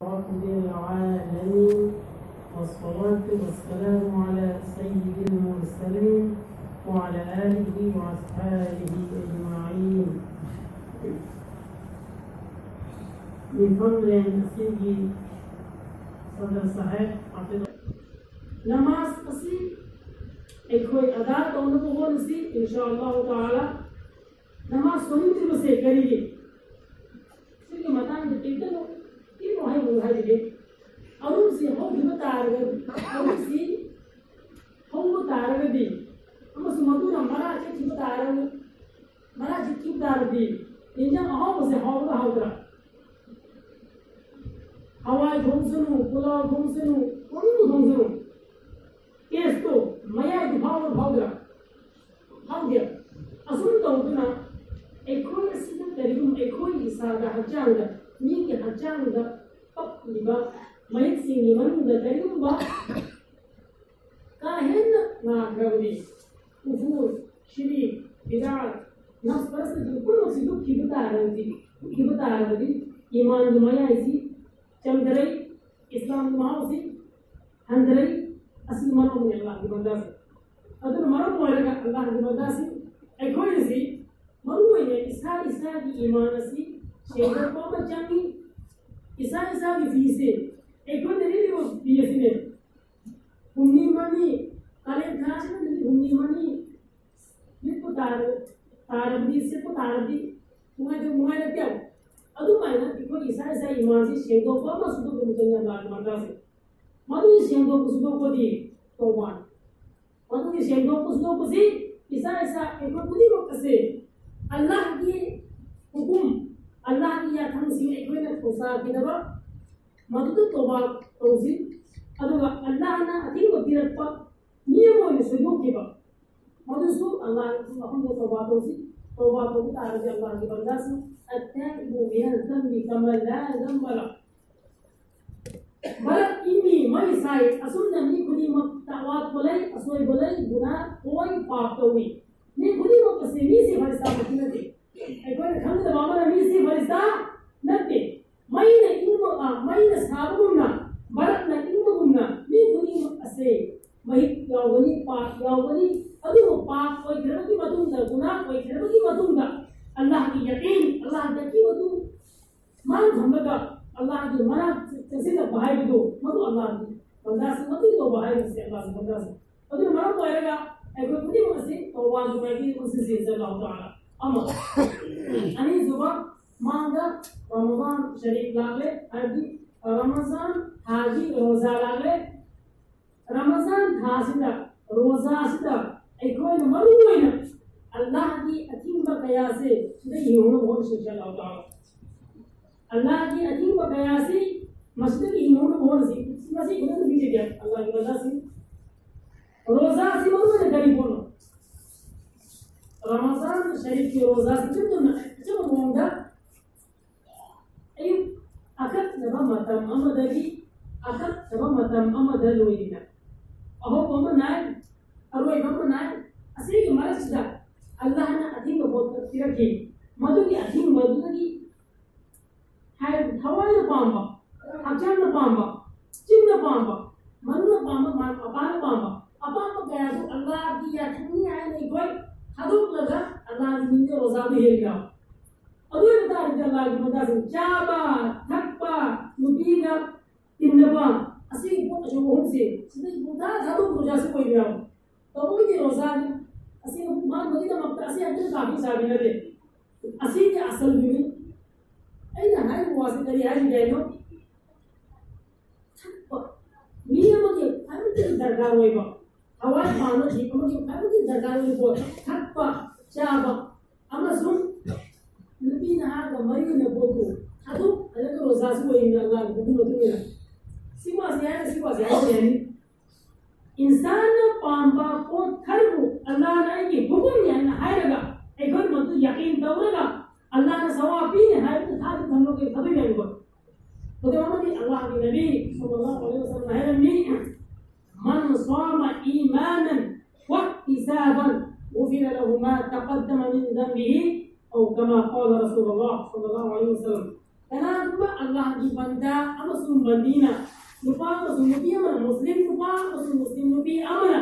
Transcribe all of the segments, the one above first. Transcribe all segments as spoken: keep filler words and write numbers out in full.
رب العالمين، والصلاة والسلام على سيد المرسلين وعلى آله وأصحابه أجمعين. ꯃꯤꯐꯝꯂꯦꯟ ꯑꯁꯤꯒꯤ ꯁꯗꯔ ꯁꯥꯍꯦꯕ ꯑꯕꯗꯨꯜ ꯅꯃꯥꯖ ꯑꯁꯤ ꯑꯩꯈꯣꯏ ꯑꯗꯥ ꯇꯧꯅꯕ ꯍꯣꯠꯅꯁꯤ, ꯏꯟꯁꯥ ꯑꯜꯂꯥꯍꯨ ꯇꯥꯂꯥ꯫ ꯅꯃꯥꯖ ꯁꯣꯟꯗ꯭ꯔꯤꯕꯁꯦ ꯀꯔꯤꯒꯤ? ꯁꯤꯒꯤ ꯃꯇꯥꯡꯗ ꯈꯤꯇꯪ ꯏꯕꯨ ꯍꯥꯏꯕꯨ ꯍꯥꯏꯔꯤꯕ ꯑꯔꯨꯝꯁꯤ ꯍꯧꯈꯤꯕ ꯇꯥꯔꯒꯗꯤ, ꯑꯔꯨꯝꯁꯤ ꯍꯧꯕ ꯇꯥꯔꯒꯗꯤ, ꯑꯃꯁꯨꯡ ꯃꯗꯨꯅ ꯃꯔꯥ ꯆꯠꯈꯤꯕ ꯇꯥꯔꯒꯗꯤ, ꯃꯔꯥ ꯆꯠꯈꯤꯕ ꯇꯥꯔꯗꯤ, ꯌꯦꯟꯖꯥꯡ ꯑꯍꯥꯎꯕꯁꯦ ꯍꯥꯎꯕ꯭ꯔꯥ ꯍꯥꯎꯗ꯭ꯔꯥ? ꯍꯋꯥꯏ ꯊꯣꯡꯁꯅꯨ, ꯄꯨꯂꯥꯎ ꯊꯣꯡꯁꯅꯨ, ꯀꯔꯤꯕꯨ ꯊꯣꯡꯁꯅꯨ, ꯇꯦꯁꯇꯣ ꯃꯌꯥꯏꯗꯨ ꯐꯥꯎꯕ꯭ꯔꯥ ꯐꯥꯎꯗ꯭ꯔꯥ? ꯐꯥꯎꯗꯦ꯫ ꯑꯁꯨꯝ ꯇꯧꯗꯨꯅ ꯑꯩꯈꯣꯏ ꯑꯁꯤꯗ ꯀꯔꯤꯒꯨꯝꯕ ꯑꯩꯈꯣꯏꯒꯤ ꯏꯁꯥꯗ, ꯍꯛꯆꯥꯡꯗ, ꯃꯤꯒꯤ ꯍꯛꯆꯥꯡꯗ ꯄꯛꯂꯤꯕ ꯃꯍꯤꯛꯁꯤꯡꯒꯤ ꯃꯅꯨꯡꯗ ꯀꯔꯤꯒꯨꯝꯕ ꯀꯥ ꯍꯦꯟꯅ ꯅꯥꯈ꯭ꯔꯕꯗꯤ, ꯀꯨꯐꯨꯔ, ꯁꯤꯔꯤꯛ, ꯕꯤꯗꯥꯠ, ꯅꯐꯁ ꯄꯔꯁꯇꯒꯤ ꯄꯨꯝꯅꯃꯛꯁꯤ ꯂꯨꯞꯈꯤꯕ ꯇꯥꯔꯒꯗꯤ, ꯂꯨꯞꯈꯤꯕ ꯇꯥꯔꯒꯗꯤ ꯏꯃꯥꯟꯒꯤ ꯃꯌꯥꯏꯁꯤ ꯆꯝꯊꯔꯛꯏ, ꯏꯁꯂꯥꯝꯒꯤ ꯃꯍꯥꯎꯁꯤ ꯍꯟꯊꯔꯛꯏ꯫ ꯑꯁꯤꯅ ꯃꯔꯝ ꯑꯣꯏꯅ ꯑꯜꯂꯥꯍꯒꯤ ꯕꯟꯗꯥꯁꯤꯡ, ꯑꯗꯨꯅ ꯃꯔꯝ ꯑꯣꯏꯔꯒ ꯑꯜꯂꯥꯍꯒꯤ ꯕꯟꯗꯥꯁꯤꯡ, ꯑꯩꯈꯣꯏꯅꯁꯤ ꯃꯔꯨ ꯑꯣꯏꯅ ꯏꯁꯥ ꯏꯁꯥꯒꯤ ꯏꯃꯥꯟ ꯑꯁꯤ ꯁꯦꯡꯗꯣꯛꯄ ꯑꯃ ꯆꯪꯏ꯫ ꯏꯁꯥ ꯏꯁꯥꯒꯤ ꯐꯤꯁꯦ, ꯑꯩꯈꯣꯏꯅ ꯂꯤꯠꯂꯤꯕ ꯐꯤ ꯑꯁꯤꯅꯦ, ꯍꯨꯝꯅꯤ ꯃꯔꯤ, ꯀꯥꯂꯦꯟ ꯊꯥꯁꯤꯗ ꯅꯨꯃꯤꯠ ꯍꯨꯝꯅꯤ ꯃꯔꯤ ꯂꯤꯠꯄ ꯇꯥꯔ-, ꯇꯥꯔꯕꯗꯤ, ꯁꯦꯠꯄ ꯇꯥꯔꯕꯗꯤ ꯅꯨꯡꯉꯥꯏꯇ-, ꯅꯨꯡꯉꯥꯏꯔꯛꯇꯦ꯫ ꯑꯗꯨꯃꯥꯏꯅ ꯑꯩꯈꯣꯏ ꯏꯁꯥ ꯏꯁꯥ ꯏꯃꯥꯟꯁꯤ ꯁꯦꯡꯗꯣꯛꯄ ꯑꯃꯁꯨ ꯑꯗꯨꯒꯨꯝꯕ ꯆꯪꯉꯦ ꯑꯜꯂꯥꯍꯒꯤ ꯃꯟꯗꯥꯁꯦ꯫ ꯃꯗꯨꯒꯤ ꯁꯦꯡꯗꯣꯛꯄ ꯁꯨꯗꯣꯛꯄꯗꯤ ꯇꯧꯕ꯫ ꯃꯗꯨꯒꯤ ꯁꯦꯡꯗꯣꯛꯄ ꯁꯨꯗꯣꯛꯄꯁꯤ ꯏꯁꯥ ꯏꯁꯥ ꯑꯩꯈꯣꯏ ꯈꯨꯗꯤꯡꯃꯛ ꯑꯁꯤ ꯑꯜꯂꯥꯍꯒꯤ ꯍꯨꯀꯨꯝ, ꯑꯜꯂꯥꯍꯒꯤ ꯌꯥꯊꯪꯁꯤꯡ ꯑꯩꯈꯣꯏꯅ ꯊꯧꯁꯥꯈꯤꯗꯕ, ꯃꯗꯨꯗ ꯇꯧꯕ ꯇꯧꯁꯤ꯫ ꯑꯗꯨꯒ ꯑꯜꯂꯥꯍꯅ ꯑꯊꯤꯡꯕ ꯄꯤꯔꯛꯄ ꯃꯤ ꯑꯃ ꯑꯣꯏꯅ ꯁꯣꯏꯗꯣꯛꯈꯤꯕ, ꯃꯗꯨꯁꯨ ꯑꯜꯂꯥꯍꯒꯤ ꯃꯐꯝꯗ ꯇꯧꯕ ꯇꯧꯁꯤ꯫ ꯇꯧꯕ ꯇꯧꯕ ꯇꯥꯔꯗꯤ ꯑꯜꯂꯥꯍꯒꯤ ꯕꯟꯗꯥꯁꯤꯡ, التائب من الذنب كمن لا ذنب له. ꯚꯥꯔꯠꯀꯤ ꯃꯤ ꯃꯩ ꯁꯥꯏ꯫ ꯑꯁꯨꯝꯅ ꯃꯤ ꯈꯨꯗꯤꯡꯃꯛꯇ ꯑꯋꯥꯠꯄ ꯂꯩ, ꯑꯁꯣꯏꯕ ꯂꯩ, ꯒꯨꯅꯥ ꯑꯣꯏ, ꯄꯥꯞ ꯇꯧꯏ꯫ ꯃꯤ ꯈꯨꯗꯤꯡꯃꯛ ꯑꯁꯤ ꯃꯤꯁꯤ ꯐꯔꯤꯁꯇꯥꯃꯛꯇꯤ ꯅꯠꯇꯦ꯫ ꯑꯩꯈꯣꯏꯅ ꯈꯪꯒꯗꯕ ꯑꯃꯅ ꯃꯤꯁꯤ ꯐꯔꯤꯁꯇꯥ ꯅꯠꯇꯦ꯫ ꯃꯩꯅ ꯏꯪꯕ, ꯑ, ꯑꯩꯅ ꯁꯥꯕꯒꯨꯝꯅ, ꯚꯥꯔꯠꯅ ꯏꯪꯕꯒꯨꯝꯅ ꯃꯤ ꯈꯨꯗꯤꯡꯃꯛ ꯑꯁꯦ ꯃꯍꯤꯛ ꯌꯥꯎꯒꯅꯤ, ꯄꯥꯞ ꯌꯥꯎꯒꯅꯤ꯫ ꯑꯗꯨꯕꯨ ꯄꯥꯞ ꯑꯣꯏꯈ꯭ꯔꯕꯒꯤ ꯃꯇꯨꯡꯗ, ꯒꯨꯅꯥꯍ ꯑꯣꯏꯈ꯭ꯔꯕꯒꯤ ꯃꯇꯨꯡꯗ ꯑꯜꯂꯥꯍꯒꯤ ꯌꯀꯤꯟ, ꯑꯜꯂꯥꯍꯗ ꯑꯀꯤꯕꯗꯨ ꯃꯥꯡ ꯊꯝꯂꯒ ꯑꯜꯂꯥꯍꯒꯤ ꯃꯅꯥꯛ ꯆꯪꯁꯤꯜꯂꯛꯄ ꯍꯥꯏꯕꯗꯨ ꯃꯗꯨ ꯑꯜꯂꯥꯍꯒꯤ ꯕꯟꯗꯥꯁꯤꯡ ꯃꯇꯨꯡ ꯇꯧꯕ ꯍꯥꯏꯕꯁꯦ ꯑꯜꯂꯥꯍꯒꯤ ꯕꯟꯗꯥꯁꯤꯡ꯫ ꯑꯗꯨꯅ ꯃꯔꯝ ꯑꯣꯏꯔꯒ ꯑꯩꯈꯣꯏ ꯈꯨꯗꯤꯡꯃꯛ ꯑꯁꯤ ꯇꯧꯕꯥꯟ ꯅꯨꯡꯉꯥꯏꯕꯤ ꯄꯨꯟꯁꯤꯁꯦ ꯏꯟꯁꯥ ꯑꯜꯂꯥꯍ ꯇꯥꯂꯥ꯫ ꯑꯃ, ꯑꯅꯤꯁꯨꯕ, ꯃꯥꯡꯗ ꯔꯃꯖꯥꯟ ꯁꯔꯤꯐ ꯂꯥꯛꯂꯦ, ꯍꯥꯏꯕꯗꯤ ꯔꯃꯖꯥꯟ ꯊꯥꯒꯤ ꯔꯣꯖꯥ ꯂꯥꯛꯂꯦ꯫ ꯔꯃꯖꯥꯟ ꯊꯥꯁꯤꯗ, ꯔꯣꯖꯥꯁꯤꯗ ꯑꯩꯈꯣꯏꯅ ꯃꯔꯨ ꯑꯣꯏꯅ ꯑꯜꯂꯥꯍꯒꯤ ꯑꯊꯤꯡꯕ ꯀꯌꯥꯁꯦ ꯁꯤꯗ ꯌꯦꯡꯅꯕ ꯍꯣꯠꯅꯁꯤ ꯏꯟꯁꯥ ꯑꯜꯂꯥꯍ ꯇꯥꯂꯥ꯫ ꯑꯜꯂꯥꯍꯒꯤ ꯑꯊꯤꯡꯕ ꯀꯌꯥꯁꯤ ꯃꯁꯤꯗꯒꯤ ꯍꯤꯡꯍꯧꯅꯕ ꯍꯣꯠꯅꯁꯤ꯫ ꯃꯁꯤ ꯈꯤꯇꯪ ꯄꯤꯖꯒꯦ ꯑꯜꯂꯥꯍꯒꯤ ꯕꯟꯗꯥꯁꯤꯡ꯫ ꯔꯣꯖꯥꯁꯤ ꯃꯔꯨ ꯑꯣꯏꯅ ꯀꯔꯤ ꯄꯣꯠꯅꯣ? ꯔꯃꯖꯥꯟ ꯁꯔꯤꯐꯀꯤ ꯔꯣꯖꯥꯁꯤ ꯏꯆꯝ ꯆꯝꯅ, ꯑꯆꯝꯕ ꯃꯑꯣꯡꯗ ꯑꯌꯨꯛ ꯑꯀꯛꯅꯕ ꯃꯇꯝ ꯑꯃꯗꯒꯤ ꯑꯀꯛꯅꯕ ꯃꯇꯝ ꯑꯃꯗ ꯂꯣꯏꯔꯤꯅ ꯑꯍꯧꯕ ꯑꯃ ꯅꯥꯏ, ꯑꯔꯣꯏꯕ ꯑꯃ ꯅꯥꯏ꯫ ꯑꯁꯤꯒꯤ ꯃꯔꯛꯁꯤꯗ ꯑꯜꯂꯥꯍꯅ ꯑꯊꯤꯡꯕ ꯄꯣꯠ ꯄꯤꯔꯛꯈꯤ꯫ ꯃꯗꯨꯒꯤ ꯑꯊꯤꯡꯕꯗꯨꯗꯒꯤ ꯍꯥꯏꯕꯗꯤ ꯊꯋꯥꯏꯅ ꯄꯥꯝꯕ, ꯍꯛꯆꯥꯡꯅ ꯄꯥꯝꯕ, ꯆꯤꯟꯅ ꯄꯥꯝꯕ, ꯃꯅꯨꯡꯅ ꯄꯥꯝꯕ, ꯃꯥ-, ꯃꯄꯥꯟꯅ ꯄꯥꯝꯕ, ꯑꯄꯥꯝꯕ ꯀꯌꯥꯗꯨ ꯑꯜꯂꯥꯍꯒꯤ ꯌꯥꯊꯪꯅꯤ ꯍꯥꯏꯅ ꯑꯩꯈꯣꯏ ꯊꯥꯗꯣꯛꯂꯒ ꯑꯜꯂꯥꯍꯒꯤ ꯃꯤꯡꯗ ꯔꯣꯖꯥꯗꯨ ꯍꯦꯟꯕ꯫ ꯑꯗꯨ ꯑꯣꯏꯕ ꯇꯥꯔꯗꯤ ꯑꯜꯂꯥꯍꯒꯤ ꯕꯟꯗꯥꯁꯤꯡ ꯆꯥꯕ, ꯊꯛꯄ, ꯅꯨꯄꯤꯒ ꯇꯤꯟꯅꯕ, ꯑꯁꯤꯒꯤ ꯄꯣꯠ ꯑꯆꯧꯕ ꯑꯍꯨꯝꯁꯦ ꯁꯤꯗꯩ ꯄꯨꯡꯊꯥ ꯊꯥꯗꯣꯛꯄ ꯔꯣꯖꯥꯁꯤ ꯑꯣꯏꯕ ꯌꯥꯎꯏ꯫ ꯇꯧꯕꯒꯤꯗꯤ ꯔꯣꯖꯥꯅꯤ꯫ ꯑꯁꯤ ꯃꯥꯟꯕꯒꯤꯗꯃꯛꯇ ꯑꯁꯤ ꯍꯦꯛꯇ ꯀꯥꯐꯤ ꯆꯥꯕꯤ ꯅꯠꯇꯦ꯫ ꯑꯁꯤꯒꯤ ꯑꯁꯜꯗꯨꯅꯤ꯫ ꯑꯩꯅ ꯍꯥꯏꯔꯤꯕ ꯋꯥꯁꯤ ꯀꯔꯤ ꯍꯥꯏꯔꯤꯒꯦ ꯍꯥꯏꯅꯣ? ꯊꯛꯄ꯫ ꯃꯤ ꯑꯃꯒꯤ ꯈ꯭ꯋꯥꯏꯗꯒꯤ ꯗꯔꯀꯥꯔ ꯑꯣꯏꯕ, ꯊꯋꯥꯏ ꯄꯥꯟꯕ ꯖꯤꯕ ꯑꯃꯒꯤ ꯈ꯭ꯋꯥꯏꯗꯒꯤ ꯗꯔꯀꯥꯔ ꯑꯣꯏꯕ ꯄꯣꯠ, ꯊꯛꯄ, ꯆꯥꯕ, ꯑꯃꯁꯨꯡ ꯅꯨꯄꯤ ꯅꯍꯥꯒ ꯃꯔꯤ ꯂꯩꯅꯕ ꯄꯣꯠꯇꯨ ꯊꯥꯗꯣꯛꯍꯜꯂꯒ ꯔꯣꯖꯥꯁꯨ ꯑꯣꯏꯅ ꯑꯜꯂꯥꯍꯅ ꯃꯗꯨ ꯃꯇꯨꯡ ꯏꯟꯅ ꯁꯤ ꯋꯥꯁꯤ ꯍꯥꯏꯔꯒ ꯁꯤ ꯋꯥꯁꯤ ꯍꯥꯏꯕ ꯌꯥꯅꯤ꯫ ꯏꯟꯁꯥꯟꯅ ꯄꯥꯝꯕ ꯄꯣꯠ ꯈꯔꯕꯨ ꯑꯜꯂꯥꯍꯅ ꯑꯩꯒꯤ ꯍꯨꯀꯨꯝꯅꯤ ꯍꯥꯏꯅ ꯍꯥꯏꯔꯒ ꯑꯩꯈꯣꯏ ꯃꯗꯨ ꯌꯥꯀꯤꯟ ꯇꯧꯔꯒ ꯑꯜꯂꯥꯍꯅ ꯁꯋꯥꯕ ꯄꯤꯅꯤ ꯍꯥꯏꯕꯗꯨ ꯊꯥꯖ ꯊꯝꯂꯒ ꯊꯥꯗꯣꯛꯏ ꯍꯥꯏꯕ꯫ ꯈꯨꯗꯝ ꯑꯃꯗꯤ ꯑꯜꯂꯥꯍꯒꯤ ꯅꯕꯤ ꯁꯜꯂꯜꯂꯥꯍꯨ ꯑꯂꯩꯍꯤ ꯋꯁꯜꯂꯝꯅ ꯍꯥꯏꯔꯝꯃꯤ, "ꯃꯟ ꯁꯥꯃ ꯏꯃꯥꯅꯟ ꯋꯥꯍꯇꯤꯁꯥꯕꯟ ꯒꯨꯐꯤꯔ ꯂꯍꯨ ꯃꯥ ꯇꯀꯗꯗꯃ ꯃꯤꯟ ꯗꯝꯕꯤꯍꯤ", ꯑꯧ ꯀꯃꯥ ꯀꯥꯂ ꯔꯁꯨꯂꯨꯜꯂꯥꯍ ꯁꯜꯂꯜꯂꯥꯍꯨ ꯑꯂꯩꯍꯤ ꯋꯁꯜꯂꯝ꯫ ꯀꯅꯥꯒꯨꯝꯕ ꯑꯜꯂꯥꯍꯒꯤ ꯕꯟꯗꯥ ꯑꯃꯁꯨꯡ ꯕꯟꯗꯤꯅ, ꯅꯨꯄꯥ ꯑꯃꯁꯨꯡ ꯅꯨꯄꯤ ꯑꯃꯅ, ꯃꯨꯁꯂꯤꯝ ꯅꯨꯄꯥ ꯑꯃꯁꯨꯡ ꯃꯨꯁꯂꯤꯝ ꯅꯨꯄꯤ ꯑꯃꯅ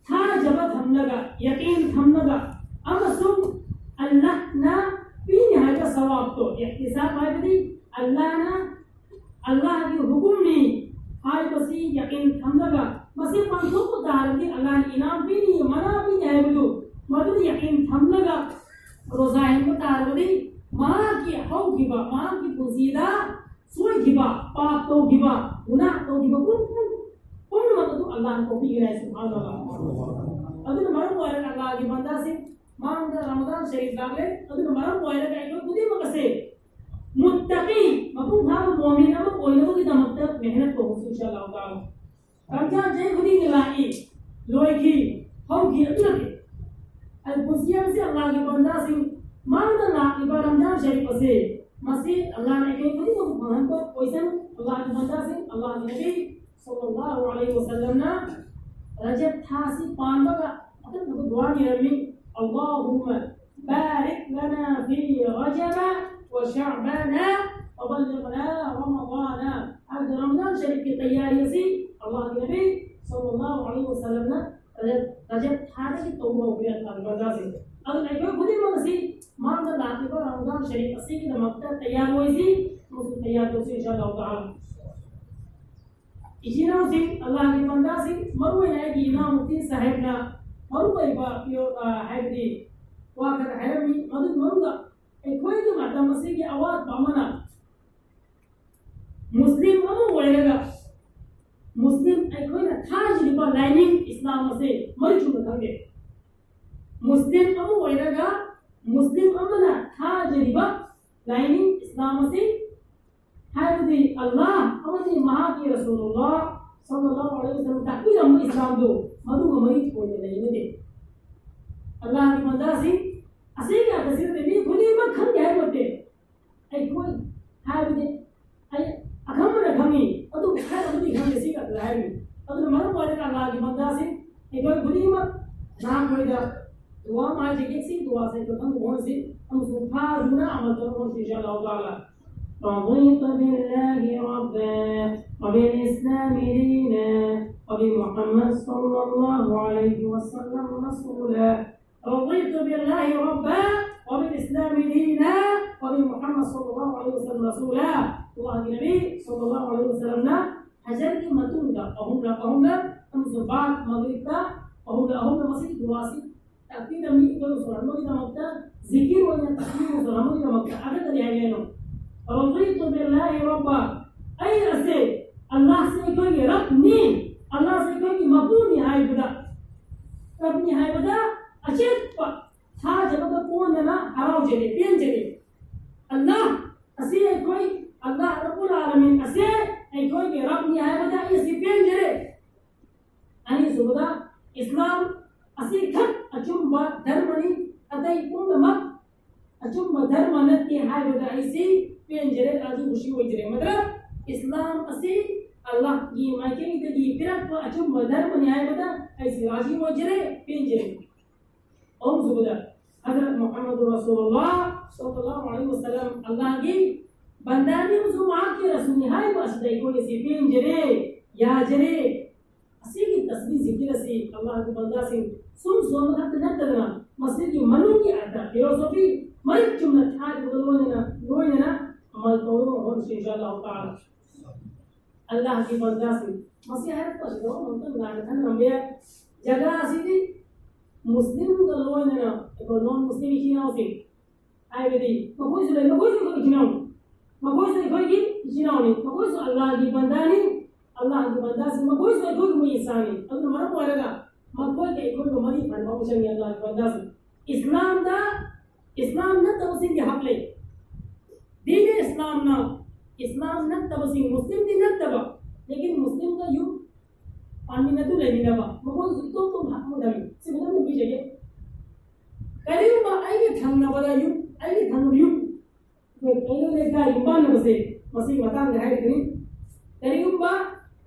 ꯊꯥꯖꯕ ꯊꯝꯂꯒ, ꯌꯀꯤꯟ ꯊꯝꯂꯒ, ꯑꯃꯁꯨꯡ ꯑꯜꯂꯥꯍꯅ ꯄꯤꯅꯤ ꯍꯥꯏꯕ ꯁꯋꯥꯕꯇꯣ, ꯏꯍꯇꯤꯁꯥꯕ ꯍꯥꯏꯕꯗꯤ ꯑꯜꯂꯥꯍꯅ, ꯑꯜꯂꯥꯍꯒꯤ ꯍꯨꯀꯨꯝꯅꯤ ꯍꯥꯏꯕꯁꯤ ꯌꯀꯤꯟ ꯊꯝꯂꯒ, ꯃꯁꯤ ꯄꯥꯡꯊꯣꯛꯄ ꯇꯥꯔꯕꯗꯤ ꯑꯜꯂꯥꯍꯅ ꯏꯅꯥꯝ ꯄꯤꯅꯤ, ꯃꯅꯥ ꯄꯤꯅꯤ ꯍꯥꯏꯕꯗꯨ, ꯃꯗꯨ ꯌꯀꯤꯟ ꯊꯝꯂꯒ ꯔꯣꯖꯥ ꯍꯦꯟꯕ ꯇꯥꯔꯕꯗꯤ, ꯃꯍꯥꯛꯀꯤ ꯍꯧꯈꯤꯕ, ꯃꯍꯥꯛꯀꯤ ꯄꯨꯟꯁꯤꯗ ꯁꯣꯏꯈꯤꯕ, ꯄꯥꯞ ꯇꯧꯈꯤꯕ, ꯒꯨꯅꯥꯍ ꯇꯧꯈꯤꯕ ꯄꯨꯝ-, ꯄꯨꯝ-, ꯄꯨꯝꯅꯃꯛ ꯑꯗꯨ ꯑꯜꯂꯥꯍꯅ ꯀꯣꯛꯄꯤꯒꯅꯤ ꯍꯥꯏ, ꯁꯨꯕꯍꯥꯅꯜꯂꯥꯍ꯫ ꯑꯗꯨꯅ ꯃꯔꯝ ꯑꯣꯏꯔꯒ ꯑꯜꯂꯥꯍꯒꯤ ꯕꯟꯗꯥꯁꯤꯡ, ꯃꯥꯡꯗ ꯔꯃꯖꯥꯟ ꯁꯔꯤꯐ ꯂꯥꯛꯂꯦ, ꯑꯗꯨꯅ ꯃꯔꯝ ꯑꯣꯏꯔꯒ ꯑꯩꯈꯣꯏ ꯈꯨꯗꯤꯡꯃꯛ ꯑꯁꯦ ꯃꯨꯠꯇꯀꯤ, ꯃꯄꯨꯡ ꯐꯥꯕ ꯃꯣꯃꯤꯟ ꯑꯃ ꯑꯣꯏꯅꯕꯒꯤꯗꯃꯛꯇ ꯃꯦꯍꯅꯠ ꯇꯧꯕꯁꯨ, ꯏꯟꯁꯥ ꯑꯜꯂꯥꯍ ꯇꯥꯂꯥ꯫ ꯔꯝꯖꯥꯟ ꯆꯍꯤ ꯈꯨꯗꯤꯡꯒꯤ ꯂꯥꯛꯏ, ꯂꯣꯏꯈꯤ, ꯍꯧꯈꯤ, ꯑꯗꯨ ꯅꯠꯇꯦ꯫ ꯑꯜ ꯄꯨꯟꯁꯤ ꯍꯥꯏꯕꯁꯤ ꯑꯜꯂꯥꯍꯒꯤ ꯕꯟꯗꯥꯁꯤꯡ, ꯃꯥꯡꯗ ꯂꯥꯛꯂꯤꯕ ꯔꯝꯖꯥꯟ ꯁꯔꯤꯐ ꯑꯁꯤ, ꯃꯁꯤ ꯑꯜꯂꯥꯍꯅ ꯑꯩꯈꯣꯏ ꯈꯨꯗꯤꯡꯃꯛꯄꯨ ꯐꯪꯍꯟꯕ ꯑꯣꯏꯁꯅꯨ꯫ ꯑꯜꯂꯥꯍꯒꯤ ꯕꯟꯗꯥꯁꯤꯡ, ꯑꯜꯂꯥꯍꯒꯤ ꯅꯕꯤ ꯁꯜꯂꯜꯂꯥꯍꯨ ꯑꯂꯩꯍꯤ ꯋꯁꯜꯂꯝꯅ ꯔꯖꯕ ꯊꯥꯁꯤ ꯄꯥꯟꯕꯒ ꯑꯀꯛꯅꯕ ꯗꯨꯋꯥ ꯅꯤꯔꯝꯃꯤ, اللهم بارك لنا في رجب وشعبان وبلغنا رمضان. ꯍꯥꯏꯕꯗꯤ ꯔꯃꯖꯥꯟ ꯁꯔꯤꯐꯀꯤ ꯇꯌꯥꯔꯤ ꯑꯁꯤ ꯑꯜꯂꯥꯍꯒꯤ ꯅꯕꯤ ꯁꯜꯂꯜꯂꯥꯍꯨ ꯑꯂꯩꯍꯤ ꯋꯁꯜꯂꯝꯅ ꯔꯖꯕ, ꯔꯖꯕ ꯊꯥꯗꯒꯤ ꯇꯧꯕ ꯍꯧꯈ꯭ꯔꯦ, ꯑꯜꯂꯥꯍꯒꯤ ꯕꯟꯗꯥꯁꯤꯡ꯫ ꯑꯗꯨꯅ ꯑꯩꯈꯣꯏ ꯈꯨꯗꯤꯡꯃꯛ ꯑꯁꯤ ꯃꯥꯡꯗ ꯂꯥꯛꯂꯤꯕ ꯔꯃꯖꯥꯟ ꯁꯔꯤꯐ ꯑꯁꯤꯒꯤꯗꯃꯛꯇ ꯇꯌꯥꯔ ꯑꯣꯏꯁꯤ ꯑꯃꯁꯨꯡ ꯇꯌꯥꯔ ꯇꯧꯁꯤ, ꯏꯟꯁꯥ ꯑꯜꯂꯥꯍ ꯇꯥꯂꯥ꯫ ꯏꯆꯤꯟ ꯏꯅꯥꯎꯁꯤꯡ, ꯑꯜꯂꯥꯍꯒꯤ ꯕꯟꯗꯥꯁꯤꯡ, ꯃꯔꯨꯑꯣꯏꯅ ꯑꯩꯒꯤ ꯏꯅꯥꯎ ꯃꯨꯐꯇꯤ ꯁꯥꯍꯦꯕꯅ ꯃꯔꯨꯑꯣꯏꯕ ꯄꯤꯌꯣ-, ꯑ, ꯍꯥꯏꯕꯗꯤ ꯋꯥ ꯈꯔ ꯍꯥꯏꯔꯝꯃꯤ꯫ ꯃꯗꯨꯒꯤ ꯃꯅꯨꯡꯗ ꯑꯩꯈꯣꯏꯒꯤ ꯃꯇꯝ ꯑꯁꯤꯒꯤ ꯑꯋꯥꯠꯄ ꯑꯃꯅ ꯃꯨꯁꯂꯤꯝ ꯑꯃ ꯑꯣꯏꯔꯒ ꯃꯨꯁꯂꯤꯝ ꯑꯩꯈꯣꯏꯅ ꯊꯥꯖꯔꯤꯕ ꯂꯥꯏꯅꯤꯡ ꯏꯁꯂꯥꯝ ꯑꯁꯦ ꯃꯔꯤꯛ ꯆꯨꯝꯅ ꯈꯪꯗꯦ꯫ ꯃꯨꯁꯂꯤꯝ ꯑꯃ ꯑꯣꯏꯔꯒ ꯃꯨꯁꯂꯤꯝ ꯑꯃꯅ ꯊꯥꯖꯔꯤꯕ ꯂꯥꯏꯅꯤꯡ ꯏꯁꯂꯥꯝ ꯑꯁꯤ, ꯍꯥꯏꯕꯗꯤ ꯑꯜꯂꯥꯍ ꯑꯃꯗꯤ ꯃꯍꯥꯛꯀꯤ ꯔꯁꯨꯂꯨꯜꯂꯥꯍ ꯁꯜꯂꯜꯂꯥꯍꯨ ꯑꯂꯩꯍꯤ ꯋꯁꯜꯂꯝ ꯇꯥꯛꯄꯤꯔꯝꯕ ꯏꯁꯂꯥꯝꯗꯨ, ꯃꯗꯨꯒ ꯃꯔꯤ ꯑꯣꯏꯅ ꯂꯩꯅꯗꯦ꯫ ꯑꯜꯂꯥꯍꯒꯤ ꯕꯟꯗꯥꯁꯤꯡ, ꯑꯁꯤꯒꯤ ꯑꯥꯌꯠ ꯑꯁꯤꯗꯗꯤ ꯃꯤ ꯈꯨꯗꯤꯡꯃꯛ ꯈꯪꯗꯦ ꯍꯥꯏꯕ ꯅꯠꯇꯦ꯫ ꯑꯩꯈꯣꯏ ꯍꯥꯏꯕꯗꯤ ꯑꯩ ꯑꯈꯪꯕꯅ ꯈꯪꯉꯤ, ꯑꯗꯨꯕꯨ ꯈꯔ ꯑꯃꯗꯤ ꯈꯪꯗꯦ, ꯁꯤ ꯈꯛꯇ ꯍꯥꯏꯔꯤ꯫ ꯑꯗꯨꯅ ꯃꯔꯝ ꯑꯣꯏꯔꯒ ꯑꯜꯂꯥꯍꯒꯤ ꯕꯟꯗꯥꯁꯤꯡ, ꯑꯩꯈꯣꯏ ꯈꯨꯗꯤꯡꯃꯛ ꯅꯍꯥꯟꯈꯣꯏꯗ ꯗꯨꯋꯥ ꯑꯃ ꯍꯥꯏꯖꯒꯦ, ꯁꯤ ꯗꯨꯋꯥꯁꯦ ꯑꯩꯈꯣꯏ ꯈꯪꯕ ꯑꯣꯏꯍꯟꯁꯤ ꯑꯃꯁꯨꯡ ꯐꯥꯗꯨꯅ ꯑꯃꯜ ꯇꯧꯕ ꯑꯣꯏꯍꯟꯁꯤ, ꯏꯟꯁꯥ ꯑꯜꯂꯥꯍ ꯇꯥꯂꯥ꯫ رضيت بالله ربا وبالإسلام دينا وبمحمد صلى الله عليه وسلم رسولا. رضيت بالله ربا وبالإسلام دينا وبمحمد صلى الله عليه وسلم رسولا. ꯑꯜꯂꯥꯍꯒꯤ ꯅꯕꯤ ꯁꯜꯂꯜꯂꯥꯍꯨ ꯑꯂꯥꯏꯍꯤ ꯋꯥꯁꯜꯂꯝꯅ ꯍꯖꯔꯒꯤ ꯃꯇꯨꯡꯗ ꯑꯍꯨꯝꯂꯛ ꯑꯍꯨꯝꯂꯛ ꯑꯃꯁꯨꯡ ꯕꯥꯗ ꯃꯒ꯭ꯔꯤꯕꯇ ꯑꯍꯨꯝꯂꯛ ꯑꯍꯨꯝꯂꯛ ꯃꯁꯤꯒꯤ ꯗꯨꯋꯥꯁꯤ ꯇꯥꯛꯄꯤ ꯇꯝꯕꯤ ꯏꯕ ꯁꯣꯟꯍꯟꯕꯒꯤꯗꯃꯛꯇ, ꯖꯤꯀꯤꯔ ꯑꯣꯏꯅ ꯇꯥꯛꯄꯤ ꯁꯣꯟꯍꯟꯕꯒꯤꯗꯃꯛꯇ ꯑꯗ ꯀꯔꯤ ꯍꯥꯏꯒꯦ ꯍꯥꯏꯅꯣ? رضيت بالله ربا. ꯑꯩ ꯑꯁꯦ ꯑꯜꯂꯥꯍꯁꯦ ꯑꯩꯈꯣꯏꯒꯤ ꯔꯕꯅꯤ, ꯑꯜꯂꯥꯍꯁꯦ ꯑꯩꯈꯣꯏꯒꯤ ꯃꯄꯨꯅꯤ ꯍꯥꯏꯕꯗ, ꯔꯕꯅꯤ ꯍꯥꯏꯕꯗ ꯑꯆꯦꯠꯄ ꯊꯥꯖꯕꯒ ꯀꯣꯟꯅꯅ ꯍꯔꯥꯎꯖꯔꯦ, ꯄꯦꯟꯖꯔꯦ꯫ ꯑꯜꯂꯥꯍ ꯑꯁꯤ ꯑꯩꯈꯣꯏ, ꯑꯜꯂꯥꯍ ꯔꯕꯨꯜ ꯑꯥꯂꯃꯤꯟ ꯑꯁꯦ ꯑꯩꯈꯣꯏꯒꯤ ꯔꯕꯅꯤ ꯍꯥꯏꯕꯗ ꯑꯩ ꯑꯁꯤ ꯄꯦꯟꯖꯔꯦ꯫ ꯑꯅꯤꯁꯨꯕꯗ, ꯏꯁꯂꯥꯝ ꯑꯁꯤꯈꯛ ꯑꯆꯨꯝꯕ ꯙꯔꯃꯅꯤ, ꯑꯇꯩ ꯄꯨꯝꯅꯃꯛ ꯑꯆꯨꯝꯕ ꯙꯔꯃ ꯅꯠꯇꯦ ꯍꯥꯏꯕꯗ ꯑꯩꯁꯤ ꯄꯦꯟꯖꯔꯦ, ꯔꯥꯖꯤ ꯈꯨꯁꯤ ꯑꯣꯏꯖꯔꯦ꯫ ꯃꯇꯂꯕ, ꯏꯁꯂꯥꯝ ꯑꯁꯤ ꯑꯜꯂꯥꯍꯒꯤ ꯃꯥꯏꯀꯩꯗꯒꯤ ꯄꯤꯔꯛꯄ ꯑꯆꯨꯝꯕ ꯙꯔꯃꯅꯤ ꯍꯥꯏꯕꯗ ꯑꯩꯁꯤ ꯔꯥꯖꯤ ꯑꯣꯏꯖꯔꯦ, ꯄꯦꯟꯖꯔꯦ꯫ ꯑꯍꯨꯝꯁꯨꯕꯗ, ꯍꯖꯔꯠ ꯃꯨꯍꯝꯃꯗꯨꯔ ꯔꯁꯨꯂꯨꯜꯂꯥꯍ ꯁꯜꯂꯜꯂꯥꯍꯨ ꯑꯂꯥꯏꯍꯤ ꯋꯥꯁꯜꯂꯝ ꯑꯜꯂꯥꯍꯒꯤ ꯕꯟꯗꯥꯅꯤ ꯑꯃꯁꯨꯡ ꯃꯍꯥꯛꯀꯤ ꯔꯁꯨꯜꯅꯤ ꯍꯥꯏꯕ ꯑꯁꯤꯗ ꯑꯩꯈꯣꯏ ꯑꯁꯤ ꯄꯦꯟꯖꯔꯦ, ꯌꯥꯖꯔꯦ꯫ ꯑꯁꯤꯒꯤ ꯇꯁꯕꯤꯍ ꯖꯤꯀꯤꯔ ꯑꯁꯤ ꯑꯜꯂꯥꯍꯒꯤ ꯕꯟꯗꯥꯁꯤꯡ ꯁꯨꯝ ꯁꯣꯟꯕ ꯈꯛꯇ ꯅꯠꯇꯗꯅ, ꯃꯁꯤꯒꯤ ꯃꯅꯨꯡꯒꯤ ꯑꯔꯊ, ꯐꯤꯂꯣꯁꯣꯐꯤ ꯃꯔꯤꯛ ꯆꯨꯝꯅ ꯊꯥꯖꯕꯒ ꯂꯣꯏꯅꯅ, ꯂꯣꯏꯅꯅ ꯑꯃꯜ ꯇꯧꯅꯕ ꯍꯣꯠꯅꯁꯤ, ꯏꯟꯁꯥ ꯑꯜꯂꯥꯍ ꯇꯥꯂꯥ꯫ ꯑꯜꯂꯥꯍꯒꯤ ꯕꯟꯗꯥꯁꯤꯡ, ꯃꯁꯤ ꯍꯥꯏꯔꯛꯄꯁꯤꯗ ꯑꯃꯨꯛꯇꯪ ꯂꯥꯟꯅ ꯈꯟꯅꯔꯝꯕ ꯌꯥꯏ꯫ ꯖꯒꯥ ꯑꯁꯤꯗꯤ ꯃꯨꯁꯂꯤꯝꯒ ꯂꯣꯏꯅꯅ ꯑꯩꯈꯣꯏ ꯅꯣꯟ ꯃꯨꯁꯂꯤꯝ ꯏꯆꯤꯟ ꯏꯅꯥꯎꯁꯤꯡ, ꯍꯥꯏꯕꯗꯤ ꯃꯈꯣꯏꯁꯨ ꯂꯩ, ꯃꯈꯣꯏꯁꯨ ꯑꯩꯈꯣꯏ ꯏꯆꯤꯟ ꯏꯅꯥꯎꯅꯤ, ꯃꯈꯣꯏꯁꯨ ꯑꯩꯈꯣꯏꯒꯤ ꯏꯆꯤꯟ ꯏꯅꯥꯎꯅꯤ, ꯃꯈꯣꯏꯁꯨ ꯑꯜꯂꯥꯍꯒꯤ ꯕꯟꯗꯥꯅꯤ, ꯑꯜꯂꯥꯍꯒꯤ ꯕꯟꯗꯥꯁꯤꯡ, ꯃꯈꯣꯏꯁꯨ ꯑꯩꯈꯣꯏꯒꯨꯝꯕ ꯏꯟꯁꯥꯟꯅꯤ꯫ ꯑꯗꯨꯅ ꯃꯔꯝ ꯑꯣꯏꯔꯒ ꯃꯈꯣꯏꯒ ꯑꯩꯈꯣꯏꯒ ꯃꯔꯤ ꯐꯅꯕ ꯑꯃ ꯆꯪꯉꯤ ꯑꯜꯂꯥꯍꯒꯤ ꯕꯟꯗꯥꯁꯤꯡ꯫ ꯏꯁꯂꯥꯝꯗ ꯏꯁꯂꯥꯝ ꯅꯠꯇꯕꯁꯤꯡꯒꯤ ꯍꯛ ꯂꯩ꯫ ꯗꯤꯟ ꯏꯁꯂꯥꯝꯅ, ꯏꯁꯂꯥꯝ ꯅꯠꯇꯕꯁꯤꯡ, ꯃꯨꯁꯂꯤꯝꯗꯤ ꯅꯠꯇꯕ, ꯂꯦꯀꯤꯟ ꯃꯨꯁꯂꯤꯝꯒ ꯌꯨꯝ ꯄꯥꯟꯃꯤꯟꯅꯗꯨ ꯂꯩꯃꯤꯟꯅꯕ, ꯃꯈꯣꯏꯁꯨ ꯏꯇꯣꯞ ꯇꯣꯞꯅ ꯍꯛ ꯑꯃ ꯂꯩ꯫ ꯁꯤ ꯐꯖꯅ ꯈꯪꯕꯤꯖꯒꯦ꯫ ꯀꯔꯤꯒꯨꯝꯕ ꯑꯩꯒꯤ ꯊꯪꯅꯕꯗ ꯌꯨꯝ, ꯑꯩꯒꯤ ꯊꯪꯅꯕ ꯌꯨꯝ, ꯑꯩꯈꯣꯏ ꯀꯩꯔꯣꯜ ꯂꯩꯀꯥꯏ ꯌꯨꯝꯕꯥꯟꯅꯕꯁꯦ, ꯃꯁꯤꯒꯤ ꯃꯇꯥꯡꯗ ꯍꯥꯏꯔꯒꯅꯤ꯫ ꯀꯔꯤꯒꯨꯝꯕ